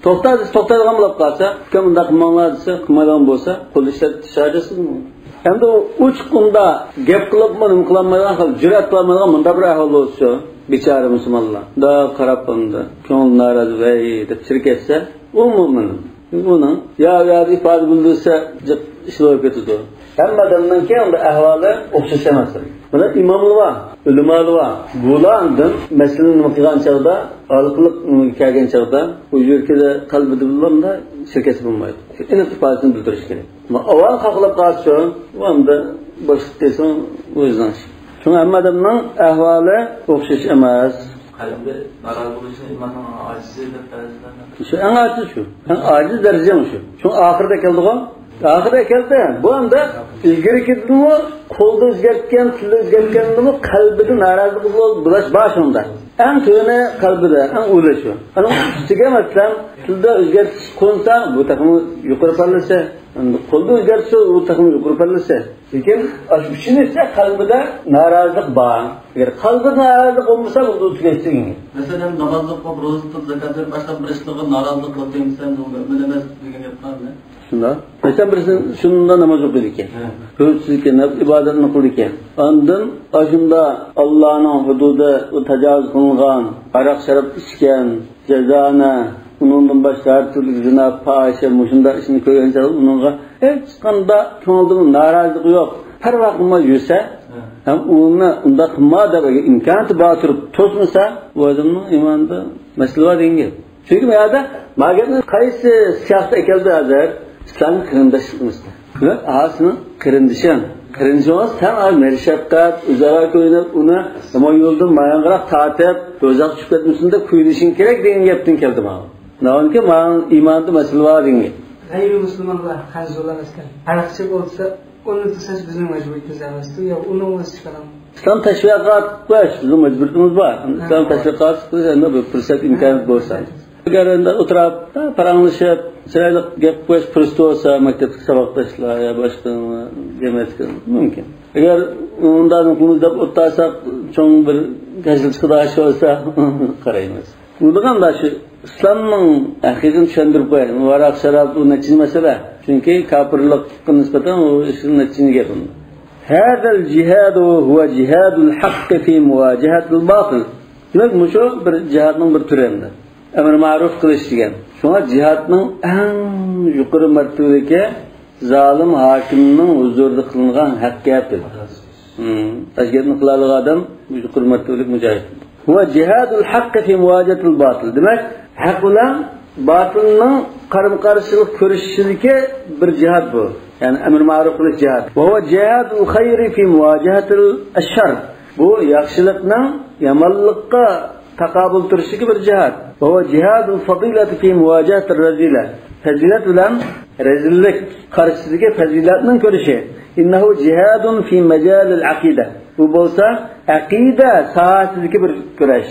توختا دېسە، توختايدىغان بولۇپ قالسا، «ئۇكام، مۇنداق قىلماڭلار» دېسە، قىلمايدىغان بولسا، قول ئىشلىتىش ھاجەتسىزمۇ؟ ئەمدى ئۇ ئوچۇق ئۇندا گەپ قىلىپمۇ نېمە قىلالمايدىغان خىل، جۈرئەت قىلالمايدىغان مۇنداق بىر ئەھۋال بولسا، بىچارە مۇسۇلمانلار مۇنداق قاراپ، ئۇندا كۆڭلى نارازى، ۋەي دەپ چىرىپ كەتسە، ئۇ مۇئمىن. ئۇنىڭ يا، يا ئىپادە بىلدۈرسە، جىق ئىش بولۇپ كېتىدۇ. ھەممە ئادەمنىڭكى ئۇندا ئەھۋالى ئوخشاش ئەمەس. مانا ئىماملار بار، ئۆلىمالار بار. بۇلار ئاندىن مەسىلىنى نېمە قىلغان چاغدا، ھالقىلىق نېمىگە كەلگەن چاغدا، ئۇ يۈرىكىدە، قەلبىدە بولغاندا شىركەتسى بولمايدۇ. شۇ ئېنىق ئىپادىسىنى بىلدۈرۈش كېرەك. ئەمما ئاۋۋال قاقلاپ قالسا، ئۇ ئاندا باشلىق دېسىڭ، ئۆزىنىڭ ئىشى. شۇڭا ھەممە ئادەمنىڭ ئەھۋالى ئوخشاش ئەمەس. قەلبى نارازى بولۇشى ئىماننىڭ ئاجىزى دەپ بەزىلەر. شۇ ئەڭ ئاجىز شۇ. ئەڭ ئاجىز دەرىجە شۇ. شۇڭا ئاخىرىدا كەلدىغۇ. ئاخىرىدا كەلدى. بۇ ئەمدى ئىلگىرىكىدىنمۇ، قولدا ئۆزگەرتكەن، تىلدا ئۆزگەرتكەندىنمۇ قەلبىدە نارازىلىق بولاش بار شۇندا. ئەڭ تۆۋىنى قەلبىدە، ئەڭ ئۇلى شۇ. ئۇنىڭ ئۈستىگە، مەسىلەن، تىلدا ئۆزگەرتىش قونسا، بۇ تېخىمۇ يۇقىرى پەللىسى. ئەمدى قولدا ئۆزگەرتسە، ئۇ تېخىمۇ يۇقىرى پەللىسى. لېكىن ئاشۇ ئۈچىنچىسى قەلبىدە نارازىلىق بار. ئەگەر قەلبىدە نارازىلىق بولمىسا، بۇ تۈگەشتى دېگەن گەپ. مەسىلەن، ناماز ئوقۇپ، روزا تۇتۇپ، زاكات بېرىپ، باشقا بىر ئىشلارغا نارازىلىق بولدى دېسەم، بۇ مۆمىن ئەمەس دېگەن گەپ بارمۇ؟ شۇنداق. مەسىلەن، بىرسى شۇنداق ناماز ئوقۇيدىكەن. ھە. روزا تۇتىدىكەن، ئىبادەتنى قىلىدىكەن. ئاندىن ئاشۇنداق ئاللانىڭ ھۇدۇدى تاجاۋۇز قىلىنغان، ھاراق شاراب ئىچكەن، جازانە، ئۇنىڭدىن باشقا ھەر تۈرلۈك زىنا، پاھىشە، مۇشۇنداق ئىشنى كۆرگەن چاغدا ئۇنىڭغا ھېچقانداق كۆڭلىدىمۇ نارازىلىق يوق. پەرۋا قىلماي يۈرسە، ھە. ھەم ئۇنى ئۇنداق قىلما دەپ ئەگەر ئىمكانىيىتى بار تۇرۇپ توسمىسا، بۇ ئادەمنىڭ ئىمانىدا مەسىلە بار دېگەن گەپ. چۈنكى بۇ يەردە ما گەپنى قايسى سىياقتا ئەكەلدى ھازىر؟ ئىسلامنىڭ قېرىنداشلىقىمىزدا. دېمەك، ئا، سېنىڭ قېرىندىشىڭ. قېرىندىشىڭ بولسا، سەن ئا، مەشەققەت، ئۇزاققا كۆيۈنۈپ، ئۇنى يامان يولدىن ماياڭغىراق تارتىپ، دوزاخقا چۈشۈپ كەتمىسۇن دەپ كۆيۈنۈشۈڭ كېرەك دېگەن گەپتىن كەلدى ماڭا. ناھايىتى ماڭا ئىماندا مەسىلە بار دېگەن گەپ. غەيرىي مۇسۇلمانلار خەنزۇلار ئىكەن. ھاراقچى بولسا، ئۇنى تۇتساش بىزنىڭ مەجبۇرىيىتىمىز ئەمەستۇ، يا ئۇنىڭ ئۆزى چىقىدۇ. ئىسلام تەشۋىقات قىلىش بىزنىڭ مەجبۇرىيىتىمىز بار. ئىسلام تەشۋىقات قىلىش ئەمدى بىر پۇرسەت، ئىمكانىيەت بولسا. ئەگەر ئەمدى ئولتۇراپ، پاراڭلىشىپ، چىرايلىق گەپ قىلىش پۇرسىتى بولسا، مەكتەپتىكى ساۋاقداشلار يا باشقا جەمئىيەتتىكى مۇمكىن. ئەگەر ئۇنداق قىلىمىز دەپ ئولتۇرساق، چوڭ بىر كەسىل چىقىدىغان ئىش بولسا، قارايمىز. بۇ دېگەندە شۇ ئىسلامنىڭ ھەقىقىتىنى چۈشەندۈرۈپ قويايلى. ھاراق، شاراب، بۇ نەچچىنچى مەسىلە. چۈنكى كاپىرلىققا نىسبەتەن ئۇ ئىشنىڭ نەچچىنچى گەپ. هذا الجهاد هو جهاد الحق في مواجهة الباطل. دېمەك، مۇشۇ بىر جىھادنىڭ بىر تۈرى ئەمدى. ئەمر مەرۇف قىلىش دېگەن. شۇڭا جىھادنىڭ ئەڭ يۇقىرى مەرتىۋىلىكى زالىم ھاكىمنىڭ ھۇزۇرىدا قىلىنغان ھەق گەپ دېدى. ھىم، ئاشۇ گەپنى قىلالىغان ئادەم يۇقىرى مەرتىۋىلىك مۇجاھىد. هو جهاد الحق في مواجهة الباطل. دېمەك، ھەق بىلەن باتىلنىڭ قارىمۇ قارشىلىق كۆرۈشۈشىدىكى بىر جىھاد بۇ. يەنى ئەمر مەرۇف قىلىش جىھاد. وهو جهاد الخير في مواجهة الشر. بۇ ياخشىلىقنىڭ يامانلىققا تاقابىل تۇرۇشتىكى بىر جىھاد. وهو جهاد الفضيلة في مواجهة الرذيلة. پەزىلەت بىلەن رەزىللىك قارشىسىدىكى پەزىلەتنىڭ كۈرىشى. إنه جهاد في مجال العقيدة. بۇ بولسا ئەقىدە ساھەسىدىكى بىر كۈرەش.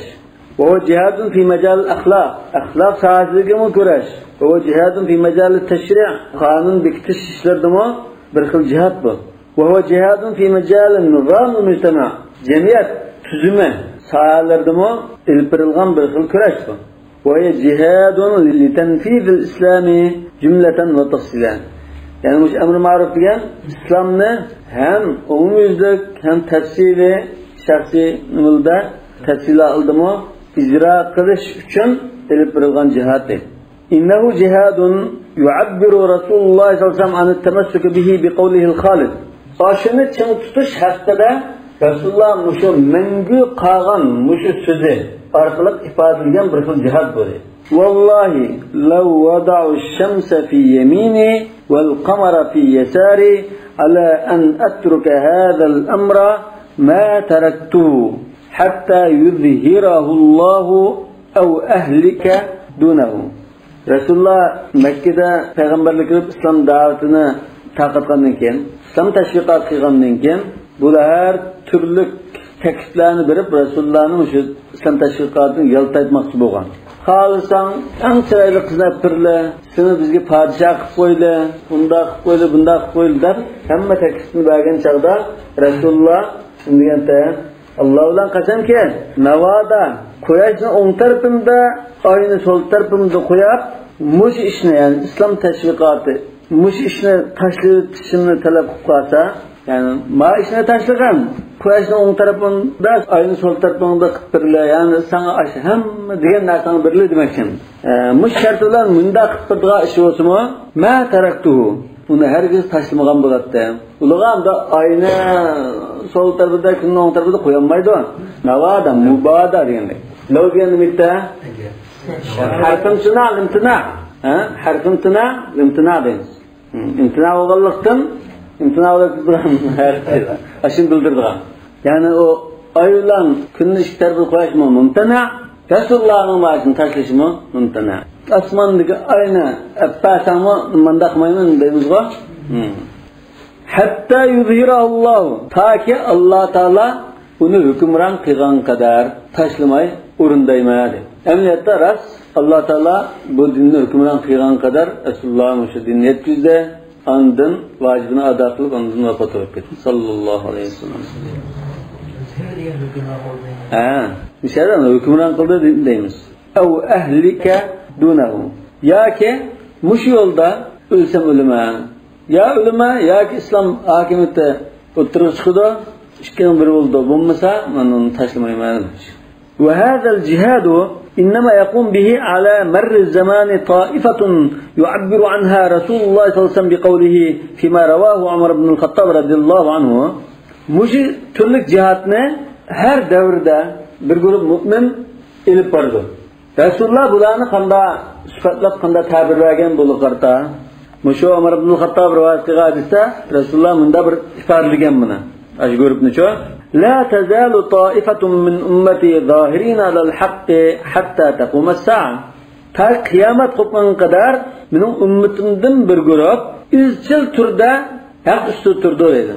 وهو جهاد في مجال الأخلاق. ئەخلاق ساھەسىدىكىمۇ كۈرەش. وهو جهاد في مجال التشريع. قانۇن بېكىتىش ئىشلىرىدىمۇ بىر خىل جىھاد بۇ. وهو جهاد في مجال نظام المجتمع. جەمئىيەت تۈزۈمى ساھەلىرىدىمۇ ئېلىپ بېرىلغان بىر خىل كۈرەش بۇ. وهو جهاد لتنفيذ الإسلام جملة وتفصيلا. يەنى مۇشۇ ئەمر مەرۇف دېگەن ئىسلامنى ھەم ئومۇميۈزلۈك، ھەم تەپسىلىي، شەخسىي نېمىلدە تەپسىلىي ھالدىمۇ ئىجرا قىلىش ئۈچۈن ئېلىپ بېرىلغان جىھاد. إنه جهاد يعبر رسول الله صلى الله عليه وسلم عن التمسك به بقوله الخالد. ئاشۇنى چىڭ تۇتۇش ھەققىدە رەسۇلۇللا مۇشۇ مەڭگۈ قالغان مۇشۇ سۆزى ئارقىلىق ئىپادىلىگەن بىر خىل جىھاد بۇ. والله لو وضعوا الشمس في يميني والقمر في يساري على أن أترك هذا الأمر ما تركته حتى يظهره الله أو أهلك دونه. رەسۇلۇللا مەككىدە پەيغەمبەرلىك قىلىپ، ئىسلام دەۋىتىنى تارقاتقاندىن كېيىن، ئىسلام تەشۋىقاتى قىلغاندىن كېيىن، بۇلار ھەر تۈرلۈك تەكلىپلەرنى بېرىپ، رەسۇلۇللانىڭ شۇ ئىسلام تەشۋىقاتىنى يالتايتماقچى بولغان. خالىساڭ، ئەڭ چىرايلىق قىزنى ئېلىپ بېرىلە، سېنى بىزگە پادىشاھ قىلىپ قويىلى، ئۇنداق قىلىپ قويىلى، بۇنداق قىلىپ قويىلى دەپ، ھەممە تەكلىپنى بەرگەن چاغدا رەسۇلۇللا شۇنداق دېگەنتى، ئاللا بىلەن قەسەمكى، ناۋادا قۇياشنى ئوڭ تەرىپىمدە، ئاينى سول تەرىپىمدە قويۇپ، مۇشۇ ئىشنى، يەنى ئىسلام تەشۋىقاتى، مۇشۇ ئىشنى تاشلىۋېتىشىمنى تەلەپ قىلىپ قالسا، يەنى ما ئىشنى تاشلىغىن، قۇياشنى ئوڭ تەرىپىڭدە، ئاينى سول تەرىپىڭدە قىلىپ بېرىلە، يەنى ساڭا ئاش ھەممە دېگەن نەرسەڭنى بېرىلە دېمەكچى. ئە، مۇشۇ شەرت بىلەن مۇنداق قىلىپ بېرىدىغان ئىش بولسىمۇ، ما تەرەكتۇھۇ، ئۇنى ھەرگىز تاشلىمىغان بولاتتى. ئۇلىغا ئاينى سول تەرىپىدە، كۈننىڭ ئوڭ تەرىپىدە قويالمايدۇ. ناۋادا، مۇبادا دېگەندەك. لەۋ دېگەن نېمە؟ ھەرفىمتىنا، لىمتىنا. ھە؟ ھەرفىمتىنا، لىمتىنا دەيمىز. ئىمتىنا بولغانلىقتىن، ئىمتىنا بولۇپ تۇرىدىغان ھەرپ. ئاشۇنى بىلدۈرىدىغان. يەنى ئۇ ئاي بىلەن كۈننى ئىككى تەرىپىگە قويۇشمۇ مۇمتەنە، رەسۇلۇللانىڭ مانا شۇنى تاشلىشىمۇ مۇمتەنە. ئاسماندىكى ئاينى ئەپ بەرسەڭمۇ مۇنداق قىلمايمەن دەيمىزغۇ. ھەتتا يۇزھىرەھۇللاھۇ، تاكى ئاللا تائالا ئۇنى ھۆكۈمران قىلغان قەدەر تاشلىماي ئورۇندايمەن دەيدۇ. ئەمەلىيەتتە راست ئاللا تائالا بۇ دىننى ھۆكۈمران قىلغان قەدەر رەسۇلۇللاغا مۇشۇ دىننى يەتكۈزدى. ئاندىن ۋاجىپىنى ئادا قىلىپ، ئاندىن ۋاپات بولۇپ كەتتى. ساللاللاھۇ ئەلەيھى ۋەسەللەم. ھە، مۇشۇ يەردە ھۆكۈمران قىلدى دەيمىز. ئەۋ ئەھلىكە دۇنەھۇ. ياكى مۇشۇ يولدا ئۆلسەم ئۆلىمەن. يا ئۆلىمەن، ياكى ئىسلام ھاكىمىيىتى ئوتتۇرىغا چىقىدۇ. ئىككىنىڭ بىرى بولىدۇ. بولمىسا، مەن ئۇنى تاشلىمايمەن. وهذا الجهاد إنما يقوم به على مر الزمان طائفة يعبر عنها رسول الله صلى الله عليه وسلم بقوله فيما رواه عمر بن الخطاب رضي الله عنه. مۇشۇ تۈرلۈك جىھادنى ھەر دەۋردە بىر گۇرۇپ مۇئمىن ئېلىپ بارىدۇ. رەسۇلۇللا بۇلارنى قانداق سۈپەتلەپ، قانداق تەبىر بەرگەن بۇلارغا قارىتا؟ مۇشۇ ئۆمەر ئىبنۇل خاتتاب رىۋايەت قىلغان ھەدىستە رەسۇلۇللا مۇنداق بىر ئىپادىلىگەن بۇنى. ئاشۇ گۇرۇپنىچۇ؟ لا تزال طائفة من أمتي ظاهرين على الحق حتى تقوم الساعة. تا قىيامەت قوپقانغا قەدەر مېنىڭ ئۈممىتىمدىن بىر گۇرۇپ ئىزچىل تۈردە ھەق ئۈستىدە تۇرىدۇ دەيدۇ.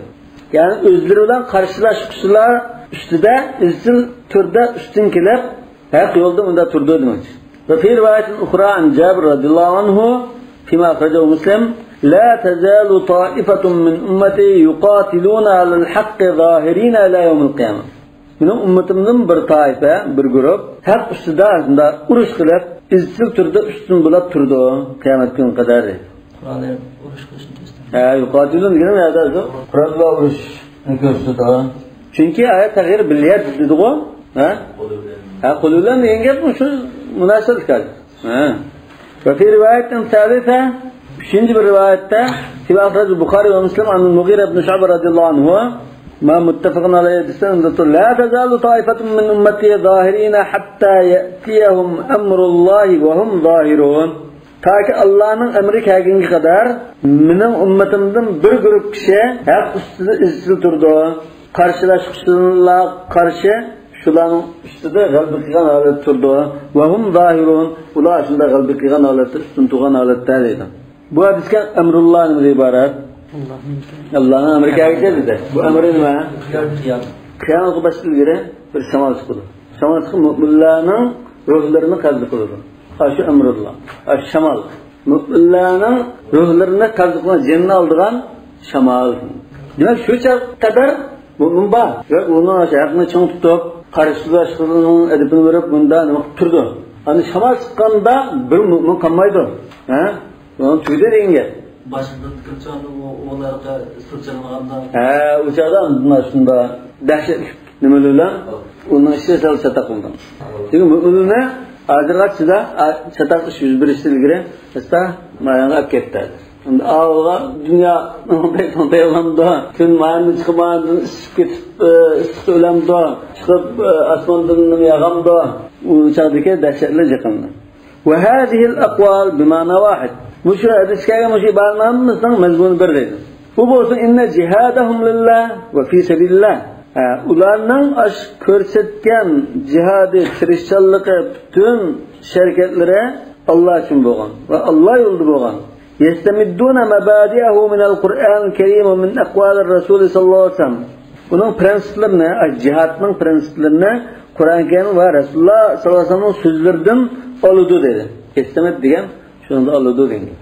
يەنى ئۆزلىرى بىلەن قارشىلاشقۇچىلار ئۈستىدە ئىزچىل تۈردە ئۈستۈن كېلىپ، ھەق يولدا مۇنداق تۇرىدۇ دېمەكچى. وفي رواية أخرى عن جابر رضي الله عنه فيما أخرجه مسلم، لا تزال طائفة من أمتي يقاتلون على الحق ظاهرين إلى يوم القيامة. مېنىڭ ئۈممىتىمدىن بىر تائىپە، بىر گۇرۇپ ھەق ئۈستىدە شۇنداق ئۇرۇش قىلىپ، ئىزچىل تۈردە ئۈستۈن بولاپ تۇرىدۇ قىيامەت كۈنىگە قەدەر. قۇراللار ئۇرۇش قىلىشنى كۆرسىتىدۇ. ھە، يۇقاتىلۇن دېگىنىم يەردە قورال بىلەن ئۇرۇشنى كۆرسىتىدۇ. چۈنكى ئايەت تەغيىر بىليەد دېدىغۇ. ھە؟ ھە، قول بىلەن دېگەن گەپ شۇ مۇناسىۋەتلىك ھازىر. ھە. وفي رواية ثالثة، ئۈچىنچى بىر رىۋايەتتە، فيما أخرجه البخاري ومسلم عن المغيرة بن شعبة رضي الله عنه، ما متفق عليه دېسە، لا تزال طائفة من أمتي ظاهرين حتى يأتيهم أمر الله وهم ظاهرون. تاكى ئاللانىڭ ئەمرى كەلگىنىگە قەدەر مېنىڭ ئۈممىتىمدىن بىر گۇرۇپ كىشى ھەق ئۈستىدە ئىزچىل تۇرىدۇ. قارشىلاشقۇچىلارغا قارشى شۇلارنىڭ ئۈستىدە غەلىبە قىلغان ھالەتتە تۇرىدۇ. وهم ظاهرون، ئۇلار شۇنداق غەلىبە قىلغان ھالەتتە، ئۈستۈن تۇرغان ھالەتتە دەيدۇ. بۇ ھەدىسكە ئەمرۇللا نېمىدىن ئىبارەت؟ ئاللانىڭ ئەمرى كەلگۈچى دېدى. بۇ ئەمرى نېمە؟ قىيامەتكە باشتا ئىلگىرى بىر شامال چىقىدۇ. شامال چىقىپ مۆمىنلەرنىڭ روھلىرىنى قەبزە قىلىدۇ. ئاشۇ ئەمرۇللا. ئاشۇ شامال. مۆمىنلەرنىڭ روھلىرىنى قەبزە قىلغان، جېنىنى ئالىدىغان شامال. دېمەك، شۇ چاغقا قەدەر مۆمىن بار. ۋە ئۇنىڭ ھەقنى چىڭ تۇتۇپ، قارشىلاشقىنىنىڭ ئەدىپىنى بېرىپ، بۇندا نېمە قىلىپ تۇرىدۇ. ئەمدى شامال چىققاندا بىر مۆمىن قالمايدۇ. ھە؟ ئۇنىڭ تۈگىدى دېگەن گەپ. باشقا بىر تۈركچە ئۇلارغا سىلچىلمىغاندا. ھە، ئۇ چاغدا مانا شۇنداق دەھشەتلىك نېمىلەر بىلەن ئۇنىڭ ئىچىدە سەل چاتاق بولدى. چۈنكى مۆمىننى ھازىرغىچە چاتاق ئىش يۈز بېرىشتىن ئىلگىرى ئاستا مايانغا ئەپ كەتتى. ئەمدى ئاۋۇغا دۇنيا پەيغەمبەر، كۈن مايىنى چىقىپ، مايىندىن ئىسسىپ كېتىپ، ئىسسىقتا ئۆلەمدۇ؟ چىقىپ، ئاسماندىن نېمە ياغامدۇ؟ ئۇ چاغدىكى دەھشەتلىك يېقىندا. وهذه الأقوال بمعنى واحد. مۇشۇ ھەدىسكە كەلگەن مۇشۇ ئىبارىنىڭ ھەممىسىنىڭ مەزمۇنى بىر دەيدۇ. بۇ بولسا إن جهادهم لله وفي سبيل الله. ھە، ئۇلارنىڭ ئاشۇ كۆرسەتكەن جىھادى، تىرىشچانلىقى، پۈتۈن ئىش ھەرىكەتلىرى ئاللا ئۈچۈن بولغان ۋە ئاللا يولىدا بولغان. يستمدون مبادئه من القرآن الكريم ومن أقوال الرسول صلى الله عليه وسلم. ئۇنىڭ پرىنسىپلىرىنى، جىھادنىڭ پرىنسىپلىرىنى قۇرئان كەرىم ۋە رەسۇلۇللا ساللاللاھۇ ئەلەيھى ۋەسەللەمنىڭ سۆزلىرىدىن ئالىدۇ دېدى. يستمد دېگەن شۇنىڭدىن ئالىدۇ دېگەن.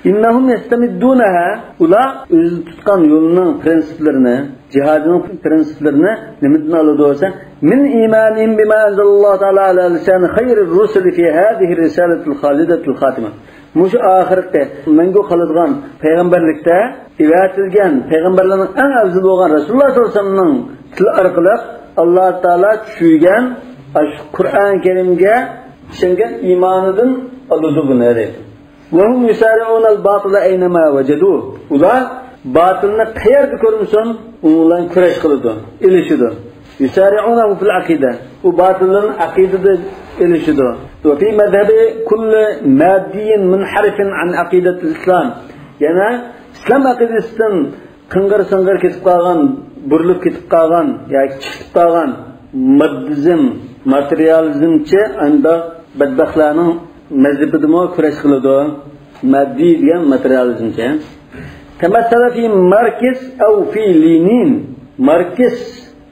إنهم يستمدونها، ئۇلار ئۆزى تۇتقان يولنىڭ پرىنسىپلىرىنى، جىھادىنىڭ پرىنسىپلىرىنى نېمىدىن ئالىدۇ دېسە، من إيمانهم بما أنزل الله تعالى على لسان خير الرسل في هذه الرسالة الخالدة الخاتمة. مۇشۇ ئاخىرقى مەڭگۈ قالىدىغان پەيغەمبەرلىكتە ئەۋەتىلگەن پەيغەمبەرلەرنىڭ ئەڭ ئەۋزىلى بولغان رەسۇلۇللا ساللاللاھۇ ئەلەيھى ۋەسەللەمنىڭ تىلى ئارقىلىق ئاللا تائالا چۈشۈرگەن ئاشۇ قۇرئان كەرىمگە ئىشەنگەن ئىمانىدىن ئالىدۇ بۇنى دەيدۇ. وهم يصارعون الباطل أينما وجدوه. ئۇلار باتىلنى قەيەردە كۆرمىسۇن، ئۇنىڭ بىلەن كۈرەش قىلىدۇ، ئېلىشىدۇ. يصارعونه في العقيدة. ئۇ باتىلدىن ئەقىدىدە ئېلىشىدۇ. وفي مذهب كل مادي منحرف عن عقيدة الإسلام. يەنە ئىسلام ئەقىدىسىدىن قىڭغىر-سىڭغىر كېتىپ قالغان، بۇرۇلۇپ كېتىپ قالغان ياكى چىقىپ قالغان ماددىزم، ماتېرىيالىزمچى ئانداق بەتبەختلەرنىڭ مەزھىپىدىمۇ كۈرەش قىلىدۇ. ماددىي دېگەن ماتېرىيالىزمچى. تمثل في ماركس أو في لينين. ماركس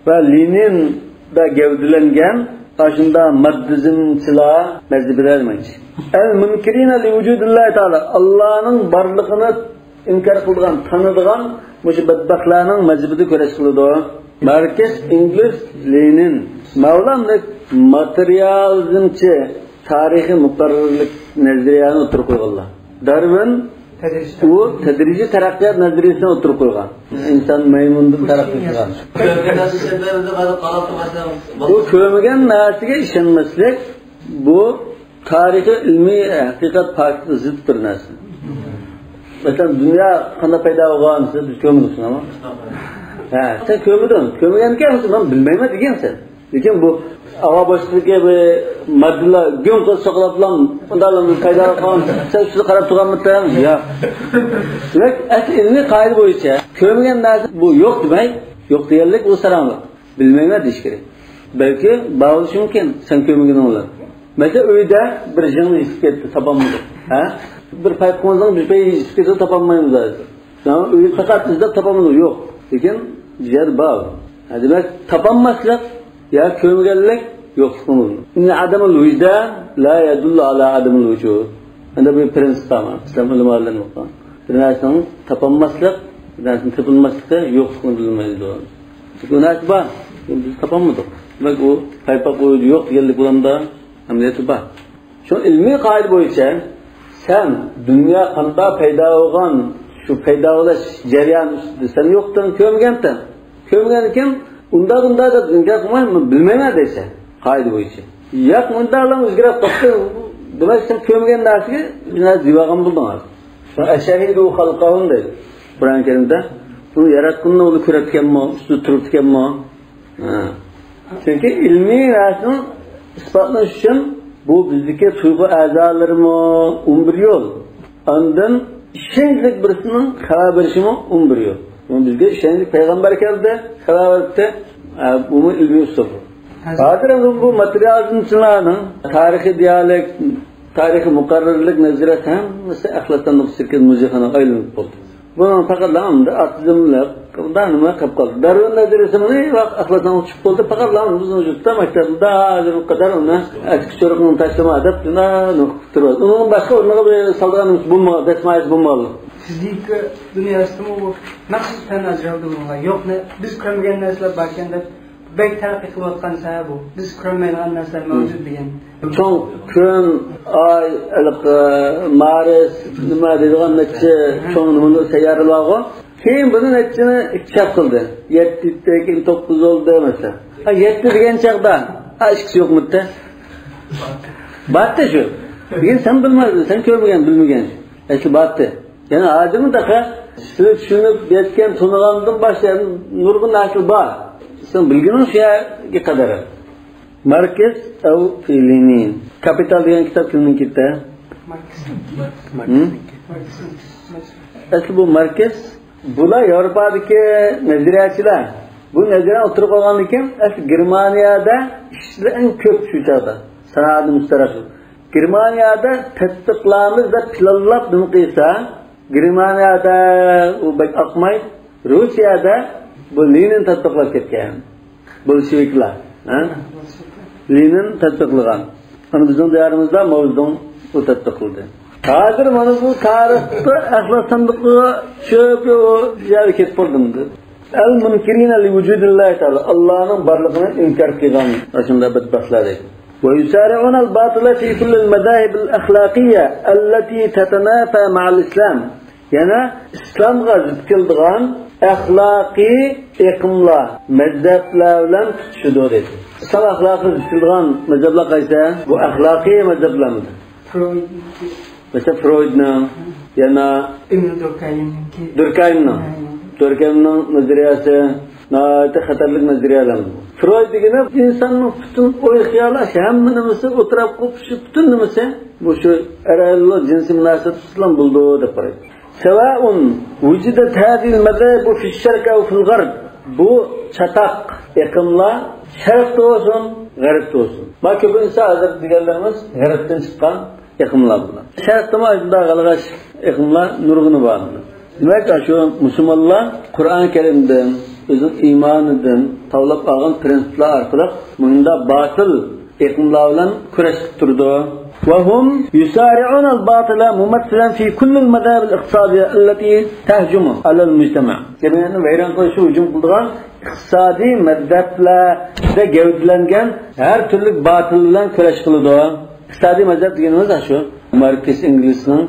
ۋە لېنىندا گەۋدىلەنگەن ئاشۇنداق ماددىزمچىلار مەزھىپىدە دېمەكچى. المنكرين لوجود الله تعالى. ئاللانىڭ بارلىقىنى ئىنكار قىلىدىغان، تانىدىغان مۇشۇ بەتبەختلەرنىڭ مەزھىپىدە كۈرەش قىلىدۇ. ماركس، ئېنگلىس، لېنىن. ماۋۇلار ماتېرىيالىزمچى تارىخىي مۇقەررەرلىك نەزەرىيەنى ئوتتۇرىغا قويغانلار. دارۋىن ئۇ تەدرىجىي تەرەققىيات نەزەرىيەسىنى ئوتتۇرىغا قويغان. ئىنسان مەيمۇندىن تەرەققىي قىلغان. ئۇ كۆرمىگەن نەرسىگە ئىشەنمەسلىك، بۇ تارىخىي ئىلمىي ھەقىقەت پاكىتىغا زىت بىر نەرسە. مەسىلەن، دۇنيا قانداق پەيدا بولغان دېسە، بىز كۆرمىدۇق شۇنداقمۇ؟ ھە، سەن كۆرمىدىڭ. كۆرمىگەنكەن، مەن بىلمەيمەن دېگەنسەن. لېكىن بۇ ھاۋا بوشلۇقىدىكى بىر ماددىلار گۈڭ قىلىپ سوقۇلاپلا، ئۇنداقلا بىر پەيدا قىلغان، سەن ئۈستىدە قاراپ تۇرغانمىدىڭ؟ ياق. دېمەك، ئەسلى ئىلمىي قائىدە بويىچە كۆرمىگەن نەرسە بۇ يوق دېمەي، يوق دېگەنلىك ئۇ ساراڭلىق. بىلمەيمەن دېيىش كېرەك. بەلكى بار بولۇشى مۇمكىن، سەن كۆرمىگىنىڭ بىلەن. مەسىلەن، ئۆيدە بىر يىڭنە يىتىپ كەتتى، تاپالمىدۇق. ھە؟ بىر پايپىقىڭىزنىڭ بىر پېيى يىتىپ كەتسە، تاپالمايمىز ھازىر. يەنى ئۆيدە پەقەت ئىزدەپ تاپالمىدۇق. يوق. لېكىن بۇ يەردە بار. ھە، دېمەك، تاپالماسلىق يا كۆرمىگەنلىك يوقلۇقنىڭ ئۆزى. إن عدم الوجدان لا يدل على عدم الوجود. ئەندە بۇ پرىنسىپ بار ئىسلام ئۆلىمالىرىنىڭ. بىر نەرسىنىڭ تاپالماسلىق، بىر نەرسىنىڭ تېپىلماسلىقى يوقلۇقنى بىلمەيدۇ. بۇ نەرسە بار، بىز تاپالمىدۇق. دېمەك، ئۇ پايپاق ئۆيدە يوق دېگەنلىك بولامدا؟ ئەمەلىيەتتە بار. شۇ ئىلمىي قائىدە بويىچە سەن دۇنيا قانداق پەيدا بولغان، شۇ پەيدا بولۇش جەريانى ئۈستىدە سەن يوقتىن كۆرمىگەنتىڭ. كۆرمىگەنكىن، ئۇنداق، ئۇنداق دەپ ئىنكار قىلماي، مەن بىلمەيمەن دەيسەن، قائىدە بويىچە. ياق، مۇنداقلا ئۆزگىرىپ قاپتۇ. دېمەك، سەن كۆرمىگەن نەرسىگە بىر نەرسە دېيىۋالغان بولدۇڭ ھازىر. شۇڭا أشهدوا خلقهم دەيدۇ قۇرئان كەرىمدە. بۇنى ياراتقىنىنى ئۇلار كۆرەپتىكەنمۇ، ئۈستىدە تۇرۇپتىكەنمۇ؟ ھە. چۈنكى ئىلمىي نەرسىنىڭ ئىسپاتلىنىشى ئۈچۈن بۇ بىزدىكى تۇيغۇ ئەزالىرىمۇ ئون بىر يول. ئاندىن ئىشەنچلىك بىرسىنىڭ خەۋەر بېرىشىمۇ ئون بىر يول. بۇ بىزگە ئىشەنچلىك پەيغەمبەر كەلدى، خەۋەر بەردى. ھە، بۇمۇ ئىلمىي ئۇسۇل. ھازىر ئەمدى بۇ ماتېرىيالىزمچىلارنىڭ تارىخىي دىيالېكت، تارىخىي مۇقەررەرلىك نەزەرىيەسى ھەممىسى ئەخلەتلەندۇق شىركەت مۇزېيخانا ئايلىنىپ بولدى. بۇنىڭ پەقەتلا ئاتىزملىق، بۇنداق نېمە قىلىپ قالدى. دارۋىن نەزەرىيەسى مانا ۋاق ئەخلەتلەندۇق چۈشۈپ بولدى. پەقەتلا بىزنىڭ يۇرتتا مەكتەپلەردە ھازىرغا قەدەر ئۇنى ئەسكى چورۇقنى تاشلىما دەپ، نېمە قىلىپ تۇرۇۋاتىدۇ. ئۇنىڭدىن باشقا ئورنىغا بىر سالىدىغان نېمىسى بولمىغان، دەسمايىسى بولمىغانلىق. فىزىكا دۇنياسىدىمۇ بۇ مەخسۇس پەن ئاجرالدى بۇنىڭغا. يوقنى، بىز كۆرمىگەن نەرسىلەر باركەن دەپ بەك تەرەققىي قىلىۋاتقان سەۋەبى بۇ. بىز كۆرمەيدىغان نەرسىلەر مەۋجۇت دېگەن. چوڭ كۈن، ئاي، ھېلىقى مارس، نېمە دەيدىغان نەچچە چوڭ نېمىلەر، سەييارىلارغۇ. كېيىن بۇنى نەچچىنى ئىككىچە قىلدى. يەتتە، كېيىن توققۇز بولدى، مەسىلەن. ھە، يەتتە دېگەن چاغدا، ھە، ئىككىسى يوقمىدى؟ بارتى شۇ. لېكىن سەن بىلمەيسەن، سەن كۆرمىگەن، بىلمىگەن. ئەسلى بارتى. يەنى ھازىرمۇ تېخى سىلەر چۈشىنىپ يەتكەن، تونۇغاندىن باشلاپ نۇرغۇن نەرسە بار. سىزنىڭ بىلگىنىڭىز شۇ يەرگە قەدەر. ماركس ئەۋ لېنىن. كاپىتال دېگەن كىتاب كىمنىڭكى؟ ماركسنىڭكى. ھىم؟ ماركسنىڭكى. ئەسلى بۇ ماركس، بۇلار ياۋروپادىكى نەزەرىيەچىلەر. بۇ نەزەرىيە ئوتتۇرىغا قويغاندىن كېيىن، ئەسلى گېرمانىيەدە ئىشلار ئەڭ كۆپ شۇ چاغدا. سانائەتنى مۇشتەرەك قىلىپ. گېرمانىيەدە تەتبىقلامىز دەپ پىلانلاپ نېمە قىلسا، گېرمانىيەدە ئۇ بەك ئاقماي، روسىيەدە بۇ لېنىن تەتبىقلاپ كەتكەن. بولشېۋىكلار، ھە؟ لېنىن تەتبىقلىغان. ئەمما بىزنىڭ دىيارىمىزدا ماۋزېدۇڭ ئۇ تەتبىقلىدى. ھازىر مانا بۇ تارىختا ئەخلاق ساندۇقىغا چۈشۈپ، ئۇ يەرگە كېتىپ قالدى. المنكرين لوجود الله تعالى، ئاللانىڭ بارلىقىنى ئىنكار قىلغان ئاشۇنداق بەتبەختلەر دەيدۇ. ويسارعون الباطل في كل المذاهب الأخلاقية التي تتنافى مع الإسلام. يەنە ئىسلامغا زىت كېلىدىغان ئەخلاقىي ئېقىملار، مەزھەپلەر بىلەن تۇتىشىدۇ دەيدۇ. ئىسلام ئەخلاقىغا زىت كېلىدىغان مەزھەپلەر قايسى؟ بۇ ئەخلاقىي مەزھەپلەرمىدى؟ فرويد. مەسىلەن، فرويدنىڭ، يەنە ئىمام دۇركايىمنىڭكى. دۇركايىمنىڭ. ھە. دۇركايىمنىڭ نەزەرىيەسى ناھايىتى خەتەرلىك نەزەرىيەلەر. فرويد دېگىنى ئىنساننىڭ پۈتۈن ئوي-خىيالى، ھەممە نېمىسى ئوتتۇرىغا قويۇپ، شۇ پۈتۈن نېمىسى مۇشۇ ئەر-ئاياللار جىنسىي مۇناسىۋەت تۇتسىلا بولىدۇ دەپ قارايدۇ. سواء وجدت هذه المذاهب في الشرق أو في الغرب. بۇ چاتاق ئېقىملار شەرقتە بولسۇن، غەربتە بولسۇن. ما كۆپىنچىسى ھازىر دېگەنلىرىمىز غەربتىن چىققان ئېقىملار بۇلار. شەرقتىمۇ ئاشۇنداق غالىغاش ئېقىملار نۇرغۇنى بار. دېمەك، شۇ مۇسۇلمانلار قۇرئان كەرىمدىن، ئۆزىنىڭ ئىمانىدىن تاۋلاپ ئالغان پىرىنسىپلار ئارقىلىق مۇنداق باتىل ئېقىملار بىلەن كۈرەش قىلىپ تۇرىدۇ. وهم يسارعون الباطل ممثلا في كل المذاهب الاقتصادية التي تهجم على المجتمع. جەمئىيەتنى ۋەيران قىلىشقا ھۇجۇم قىلىدىغان ئىقتىسادىي مەزھەپلەردە گەۋدىلەنگەن ھەر تۈرلۈك باتىل بىلەن كۈرەش قىلىدۇ. ئىقتىسادىي مەزھەپ دېگىنىمىز شۇ ماركس ئېنگلىسنىڭ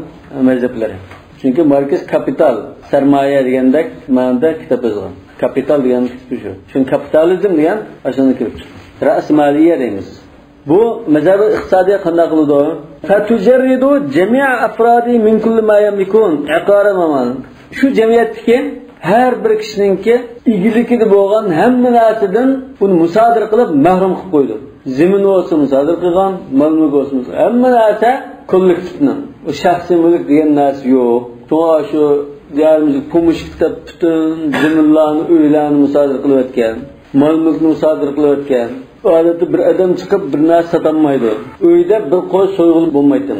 مەزھەپلىرى. چۈنكى ماركس كاپىتال، سەرمايە دېگەندەك مەنىدە كىتاب يازغان. كاپىتال دېگەن كىتابى شۇ. چۈنكى كاپىتالىزم دېگەن ئاشۇندىن كېلىپ چىققان. رەئسمالىيە دەيمىز. بۇ مەزھەبى ئىقتىسادىيەت قانداق قىلىدۇ؟ فتجرد جميع أفراد من كل ما يملكون عقارا ومالا. شۇ جەمئىيەتتىكى ھەر بىر كىشىنىڭكى ئىگىلىكىدە بولغان ھەممە نەرسىدىن ئۇنى مۇسادىرە قىلىپ مەھرۇم قىلىپ قويىدۇ. زېمىن بولسا مۇسادىرە قىلغان، مال مۈلۈك بولسا مۇسادىرە، ھەممە نەرسە كوللېكتىپنىڭ. ئۇ شەخسىي مۈلۈك دېگەن نەرسە يوق. شۇڭا شۇ دىيارىمىزدىكى پومېشچىك كىتاب پۈتۈن زېمىنلارنى، ئۆيلەرنى مۇسادىرە قىلىۋەتكەن. مال مۈلۈكنى مۇسادىرە قىلىۋەتكەن. ئادەتتە بىر ئادەم چىقىپ بىر نەرسە ساتالمايدۇ. ئۆيدە بىر قوي سويغىلى بولمايتتى.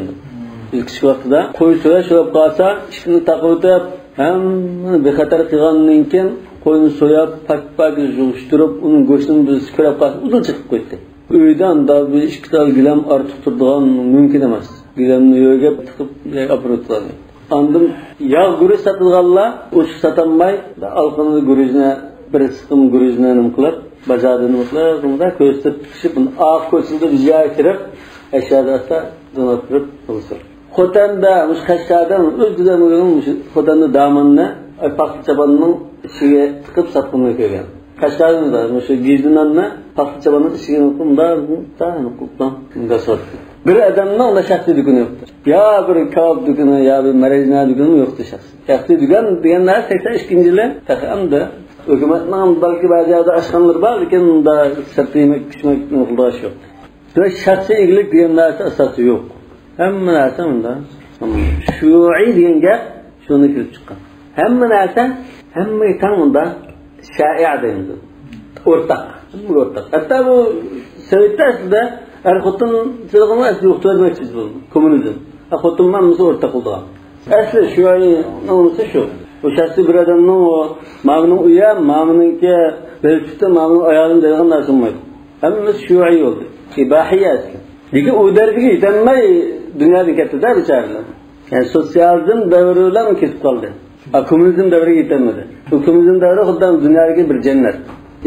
بىز كىچىك ۋاقتىدا قوي سوياش بولۇپ قالسا، ئىشىكنى تاقىۋېتىپ، ھەممىنى بىخەتەر قىلغاندىن كېيىن، قوينى سويۇپ، پاك-پاك يىغىشتۇرۇپ، ئۇنىڭ گۆشىنى بىز كۆرۈپ قالسا، ئۇدۇل چىقىپ قوياتتى. ئۆيدە ئاندا بىر ئىككى تال گىلەم ئارتۇق تۇرىدىغان مۇمكىن ئەمەس. گىلەمنى يۆگەپ تىقىپ ئاپىرىۋېتىدىغان. ئاندىن ياغ گۈرۈچ ساتىدىغانلار ئوچۇق ساتالماي، ئالقىنىدا گۈرۈچنى، بىر سىقىم گۈرۈچنى نېمە قىلىپ، بازاردىن نېمە قىلىپ، بۇندا كۆرسىتىپ چىقىشىپ، بۇنى ئاق كوچىدا بىر جايغا كىرىپ، ئەشيادا ئاستا دۆڭەپ تۇرۇپ بولسا. خوتەندە، مۇشۇ قەشقەردە، ئۆز دېدىمىزنىڭ مۇشۇ خوتەندە دامىنىنى، ئاي، پاختا چاپاننىڭ ئىچىگە تىقىپ ساتقىنىنى كۆرگەن. قەشقەردىمۇ مۇشۇ گىجدىناننى پاختا چاپاننىڭ ئىچىگە تىقىپ، مۇنداق، مۇنداق، مۇنداق، مۇنداق ساتتى. بىر ئادەمنىڭ ئۇنداق شەخسىي دۇكىنى يوقتۇ. يا بىر كاۋاپ دۇكىنى، يا بىر مارىژنا دۇكىنىمۇ يوقتى شەخسىي. شەخسىي دۇكان دېگەن نەرسە سەكسەن ئىككىنچى يىلى تېخى ئەمدى ھۆكۈمەتنىڭ بەلكى بەزى يەردە ئاشخانىلىرى بار، لېكىن ئۇنداق سىرتتا يېمەك، ئىچمەك قىلىدىغان ئىش يوق. شەخسىي ئىگىلىك دېگەن نەرسە ئاساسى يوق. ھەممە نەرسە مۇنداق. شۇئى دېگەن گەپ شۇنى كېلىپ چىققان. ھەممە نەرسە ھەممىگە تەڭ مۇنداق شائىئە دەيمىز. ئورتاق. ھەممىگە ئورتاق. ھەتتا بۇ سوۋېتتا ئەسلىدە ئەر خوتۇن سىلىقىمۇ ئەسلى يوقىتىۋەتمەكچى بولدى. كوممۇنىزم. ھە، خوتۇن بىلەن مۇسا ئورتاق قىلىدىغان. ئەسلى شۇئىنىڭ نېمىسى شۇ. ئۇ شەخسىي بىر ئادەمنىڭ ئۇ ماۋۇنىڭ ئۆيى، ماۋۇنىڭكى ۋېلىسىپىتى، ماۋۇنىڭ ئايالىم دەيدىغان نەرسە بولمايدۇ. ھەممىسى شۇئى بولدى. ئىباھىيە ئەسلى. لېكىن ئۇ دەرىجىگە يېتەلمەي دۇنيادىن كەتتى-دە بىچارىلەر. يەنى سوتسىيالىزم دەۋرى بىلەن كېتىپ قالدى. ھە، كوممۇنىزم دەۋرىگە يېتەلمىدى. ئۇ كوممۇنىزم دەۋرى خۇددى دۇنيادىكى بىر جەننەت.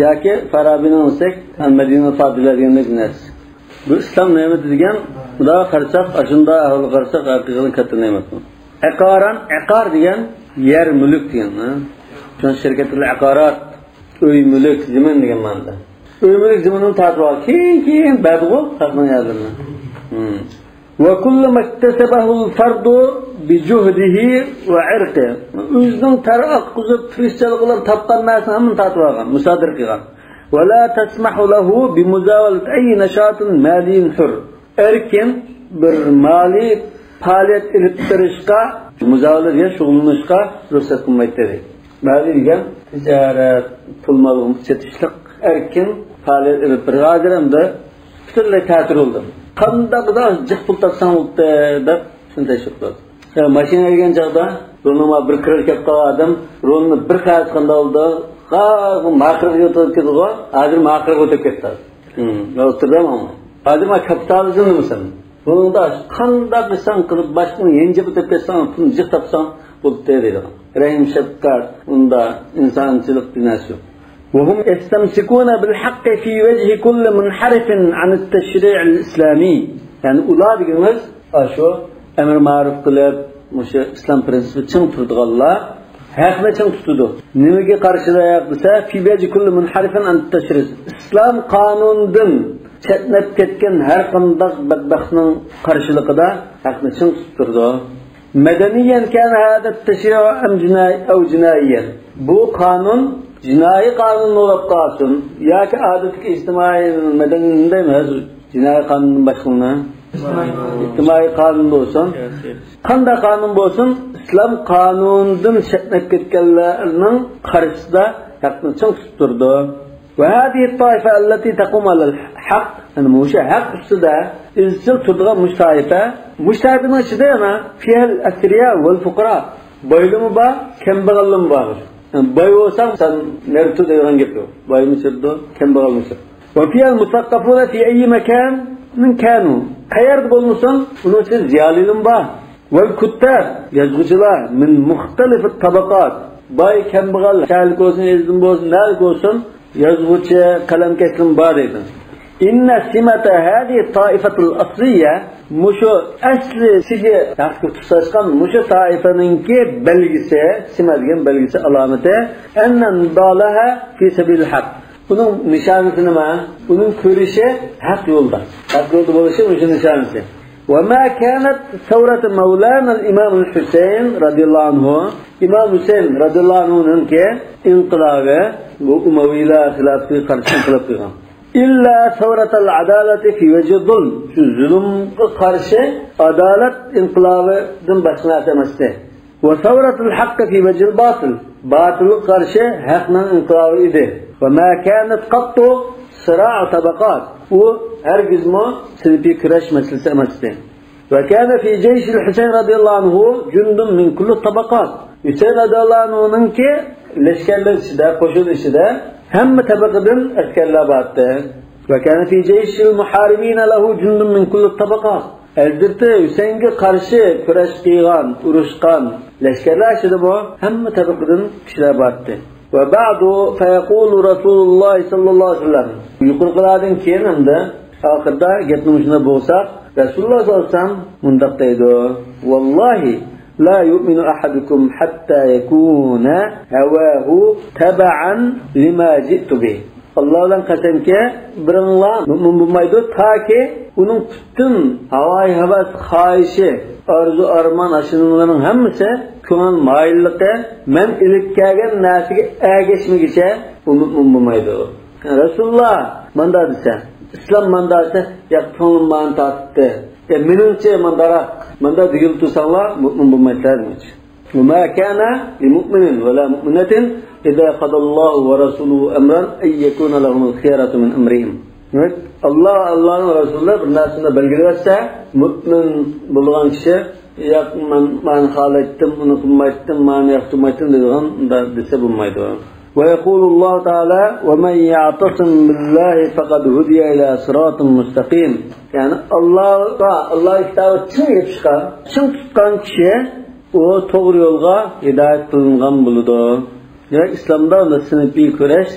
ياكى فارابىنىڭ دېسەك، ئەل مەدىنە فادىلە دېگەندەك نەرسە. بۇ ئىسلام نېمىتى دېگەن، خۇداغا قارىساق، ئاشۇنداق ئەھۋالغا قارىساق، ھەقىقەتەن كاتتا نېمەت بۇ. ئەقاران، ئەقار دېگەن يەر، مۈلۈك دېگەن، ھە؟ شۇڭا شىركەتلەر ئەقارات، ئۆي، مۈلۈك، زېمىن دېگەن مەنىدە. ئۆي، مۈلۈك، زېمىننى تارتىۋالدى. كېيىن، كېيىن بەردىغۇ خەقنىڭ يەرلىرىنى. ھىم. وكل ما اكتسبه الفرد بجهده وعرقه. ئۆزىنىڭ تەر ئاققۇزۇپ، تىرىشچانلىقى بىلەن تاپقان نەرسىنى ھەممىنى تارتىپ ئالغان، مۇسادىرە قىلغان. ولا تسمح له بمزاولة أي نشاط مالي حر. ئەركىن بىر مالىي پائالىيەت ئېلىپ بېرىشقا، مۇزاۋالە دېگەن شۇغۇللىنىشقا رۇخسەت قىلمايتتى دەيدۇ. مالىي دېگەن تىجارەت، پۇل مال سېتىشلىق ئەركىن پائالىيەت ئېلىپ بېرىش. ھازىر ئەمدى پۈتۈنلەي تەتۈر بولدى. قانداق جىق پۇل تاپساڭ بولدى دەپ شۇنى تەشۋىق قىلدى. يا ماشىنا ئەگەن چاغدا رولنىڭ بىر كىرىلىپ كەپ قالغان ئادەم رولنى بىر قەۋەت قىلغاندا بولدى. ھا، ماقىرغا ئۆتۈپ كېتىدىغۇ. ھازىر ماقىرغا ئۆتۈپ كەتتى. ھىم، ئولتۇردۇم. ھازىر ما كاپىتالىزم نېمىسى؟ بۇنىڭدا قانداق قىلساڭ قىلىپ، باشقىنى يەنجىپ ئۆتۈپ كەتسەڭ، پۇلنى جىق تاپساڭ بولدى دەيدىغان. رەھىم، شەپقەت، ئۇندا ئىنسانچىلىق بىر نەرسە يوق. وهم يستمسكون بالحق في وجه كل منحرف عن التشريع الإسلامي. يەنى ئۇلار دېگىنىمىز ئاشۇ ئەمر مەرۇف قىلىپ، مۇشۇ ئىسلام پرىنسىپى چىڭ تۇرىدىغانلار ھەقنى چىڭ تۇتىدۇ. نېمىگە قارشىلىق دېسە، في وجه كل منحرف عن التشريع. ئىسلام قانۇنىدىن چەتنەپ كەتكەن ھەر قانداق بەتبەختنىڭ قارشىلىقىدا ھەقنى چىڭ تۇتۇپ تۇرىدۇ. مدنيا كان هذا التشريع أم جناي-، أو جنائيا. بۇ قانۇن جىنايى قانۇن بولۇپ قالسۇن ياكى ئادەتتىكى ئىجتىمائىي مەدەنىي، نېمە دەيمىز، جىنايى قانۇندىن باشقىلىرىنى؟ ئىجتىمائىي قانۇن بولسۇن. قانداق قانۇن بولسۇن، ئىسلام قانۇنىدىن چەتنەپ كەتكەنلەرنىڭ قارشىسىدا ھەقنى چىڭ تۇتۇپ تۇرىدۇ. وهذه الطائفة التي تقوم على الحق، يەنى مۇشۇ ھەق ئۈستىدە ئىزچىل تۇرىدىغان مۇشۇ تائىپە، مۇشۇ تائىپىنىڭ ئىچىدە يەنە فيها الأثرياء والفقراء، بايلىرىمۇ بار، كەمبەغەللىرىمۇ بار. يەنى باي بولساڭ سەن نېرى تۇر دەيدىغان گەپ يوق. بايمۇ چىدىدۇ، كەمبەغەلمۇ چىدىدۇ. وفيها المثقفون في أي مكان كانوا، قەيەردە بولمىسۇن ئۇنىڭ ئىچىدە زىيالىيلىرىمۇ بار. والكتاب، يازغۇچىلار، من مختلف الطبقات، باي كەمبەغەل، شەھەرلىك بولسۇن، ئېزىم بولسۇن، نەلىك بولسۇن، يازغۇچى، قەلەمكەشلىرىمۇ بار دەيدۇ. إن سمة هذه الطائفة الأصلية، مۇشۇ ئەسلىسىگە ھەققە تۇتاشقان مۇشۇ تائىپىنىڭكى بەلگىسى، سىمە دېگەن بەلگىسى، ئالامىتى، أن نضالها في سبيل الحق. ئۇنىڭ نىشانىسى نېمە؟ ئۇنىڭ كۈرىشى ھەق يولدا. ھەق يولدا بولۇشى مۇشۇ نىشانىسى. وما كانت ثورة مولانا الإمام الحسين رضي الله عنه، ئىمام ھۈسەيىن رەزىياللاھۇ ئەنھۇنىڭكى ئىنقىلابى، بۇ ئۇمەۋىيلەر خىلاپىغا قارشى ئىنقىلاب قىلغان. إلا ثورة العدالة في وجه الظلم، شۇ زۇلۇمغا قارشى ئادالەت ئىنقىلابىدىن باشقا نەرسە ئەمەستى. وثورة الحق في وجه الباطل، باتىلغا قارشى ھەقنىڭ ئىنقىلابى ئىدى. وما كانت قط صراع طبقات، ئۇ ھەرگىزمۇ سىنىپىي كۈرەش مەسىلىسى ئەمەستى. وكان في جيش الحسين رضي الله عنه جند من كل الطبقات. ھۈسەيىن رەزىياللاھۇ ئەنھۇنىڭكى لەشكەرلەر ئىچىدە، قوشۇن ئىچىدە ھەممە تەبىقىدىن ئەسكەرلەر بارتى. وكان في جيش المحاربين له جند من كل الطبقات. ھەزرىتى ھۈسەيىنگە قارشى كۈرەش قىلغان، ئۇرۇشقان لەشكەرلەر ئىچىدىمۇ ھەممە تەبىقىدىن كىشىلەر بارتى. وبعد فيقول رسول الله صلى الله عليه وسلم. يۇقىرىقىلاردىن كېيىن ئەمدى ئاخىرىدا گەپنى مۇشۇنداق بولساق، رەسۇلۇللاھ سەللەللاھۇ ئەلەيھى ۋەسەللەم مۇنداق دەيدۇ: والله لا يؤمن أحدكم حتى يكون هواه تبعا لما جئت به. ئاللا بىلەن قەسەمكى، بىرىڭلار مۇئمىن بولمايدۇ، تاكى ئۇنىڭ پۈتۈن ھاۋايى ھەۋەس، خاھىشى، ئارزۇ ئارمان، ئاشۇنىڭلارنىڭ ھەممىسى، كۆڭۈل مايىللىقى مەن ئېلىپ كەلگەن نەرسىگە ئەگەشمىگىچە ئۇ مۇئمىن بولمايدۇ. رەسۇلۇللا ماندا دېسە، ئىسلام ماندا دېسە، يا كۆڭلۈم مانى تارتتى، يا مېنىڭچە مانداراق، ماندا دېگىلى تۇرساڭلار مۇئمىن بولمايسىلەر دېمەكچى. وما كان لمؤمن ولا مؤمنة إذا قضى الله ورسوله أمرا أن يكون لهم الخيرة من أمرهم. دېمەك، ئاللا، ئاللانىڭ رەسۇلى بىر نەرسىنى بەلگىلىۋەتسە، مۇئمىن بولغان كىشى، ياق، مەن مانى خالايتتىم، ئۇنى قىلمايتتىم، مانى ياقتۇرمايتتىم دەيدىغان دېسە بولمايدۇ. ويقول الله تعالى: ومن يعتصم بالله فقد هدي إلى صراط مستقيم. يەنى ئاللاغا، ئاللا كىتابىغا چىڭ يېپىشقان، چىڭ تۇتقان كىشى ئۇ توغرا يولغا ھىدايەت قىلىنغان بولىدۇ. دېمەك، ئىسلامدا ئۇنداق سىنىپىي كۈرەش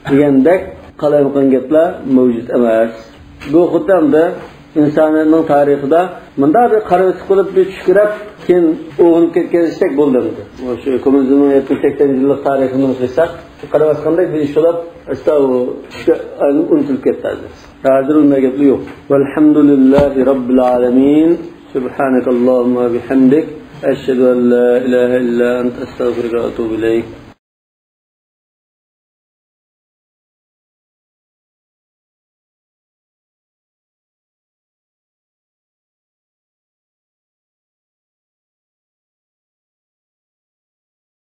دېگەندەك قالايمىقان گەپلەر مەۋجۇت ئەمەس. بۇ خۇددى ئەمدى ئىنسانىيەتنىڭ تارىخىدا مۇنداق بىر قارىۋېتىپ قېلىپ، بىر چۈشكۈرەپ، كېيىن ئوغرىلىپ كەتكەن ئىشتەك بولدى ئەمدى. شۇ كوممۇنىزمنىڭ يەتمىش سەكسەن يىللىق تارىخىنى قىلساق، شۇ قارىۋاتقاندەك بىر ئىش بولۇپ، ئاستا ئۇ چۈشكە ئايلىنىپ ئۇنتۇلۇپ كەتتى ھازىر. ھازىر ئۇنداق گەپلەر يوق. والحمد لله رب العالمين. سبحانك اللهم وبحمدك. أشهد أن لا إله إلا أنت. أستغفرك وأتوب إليك.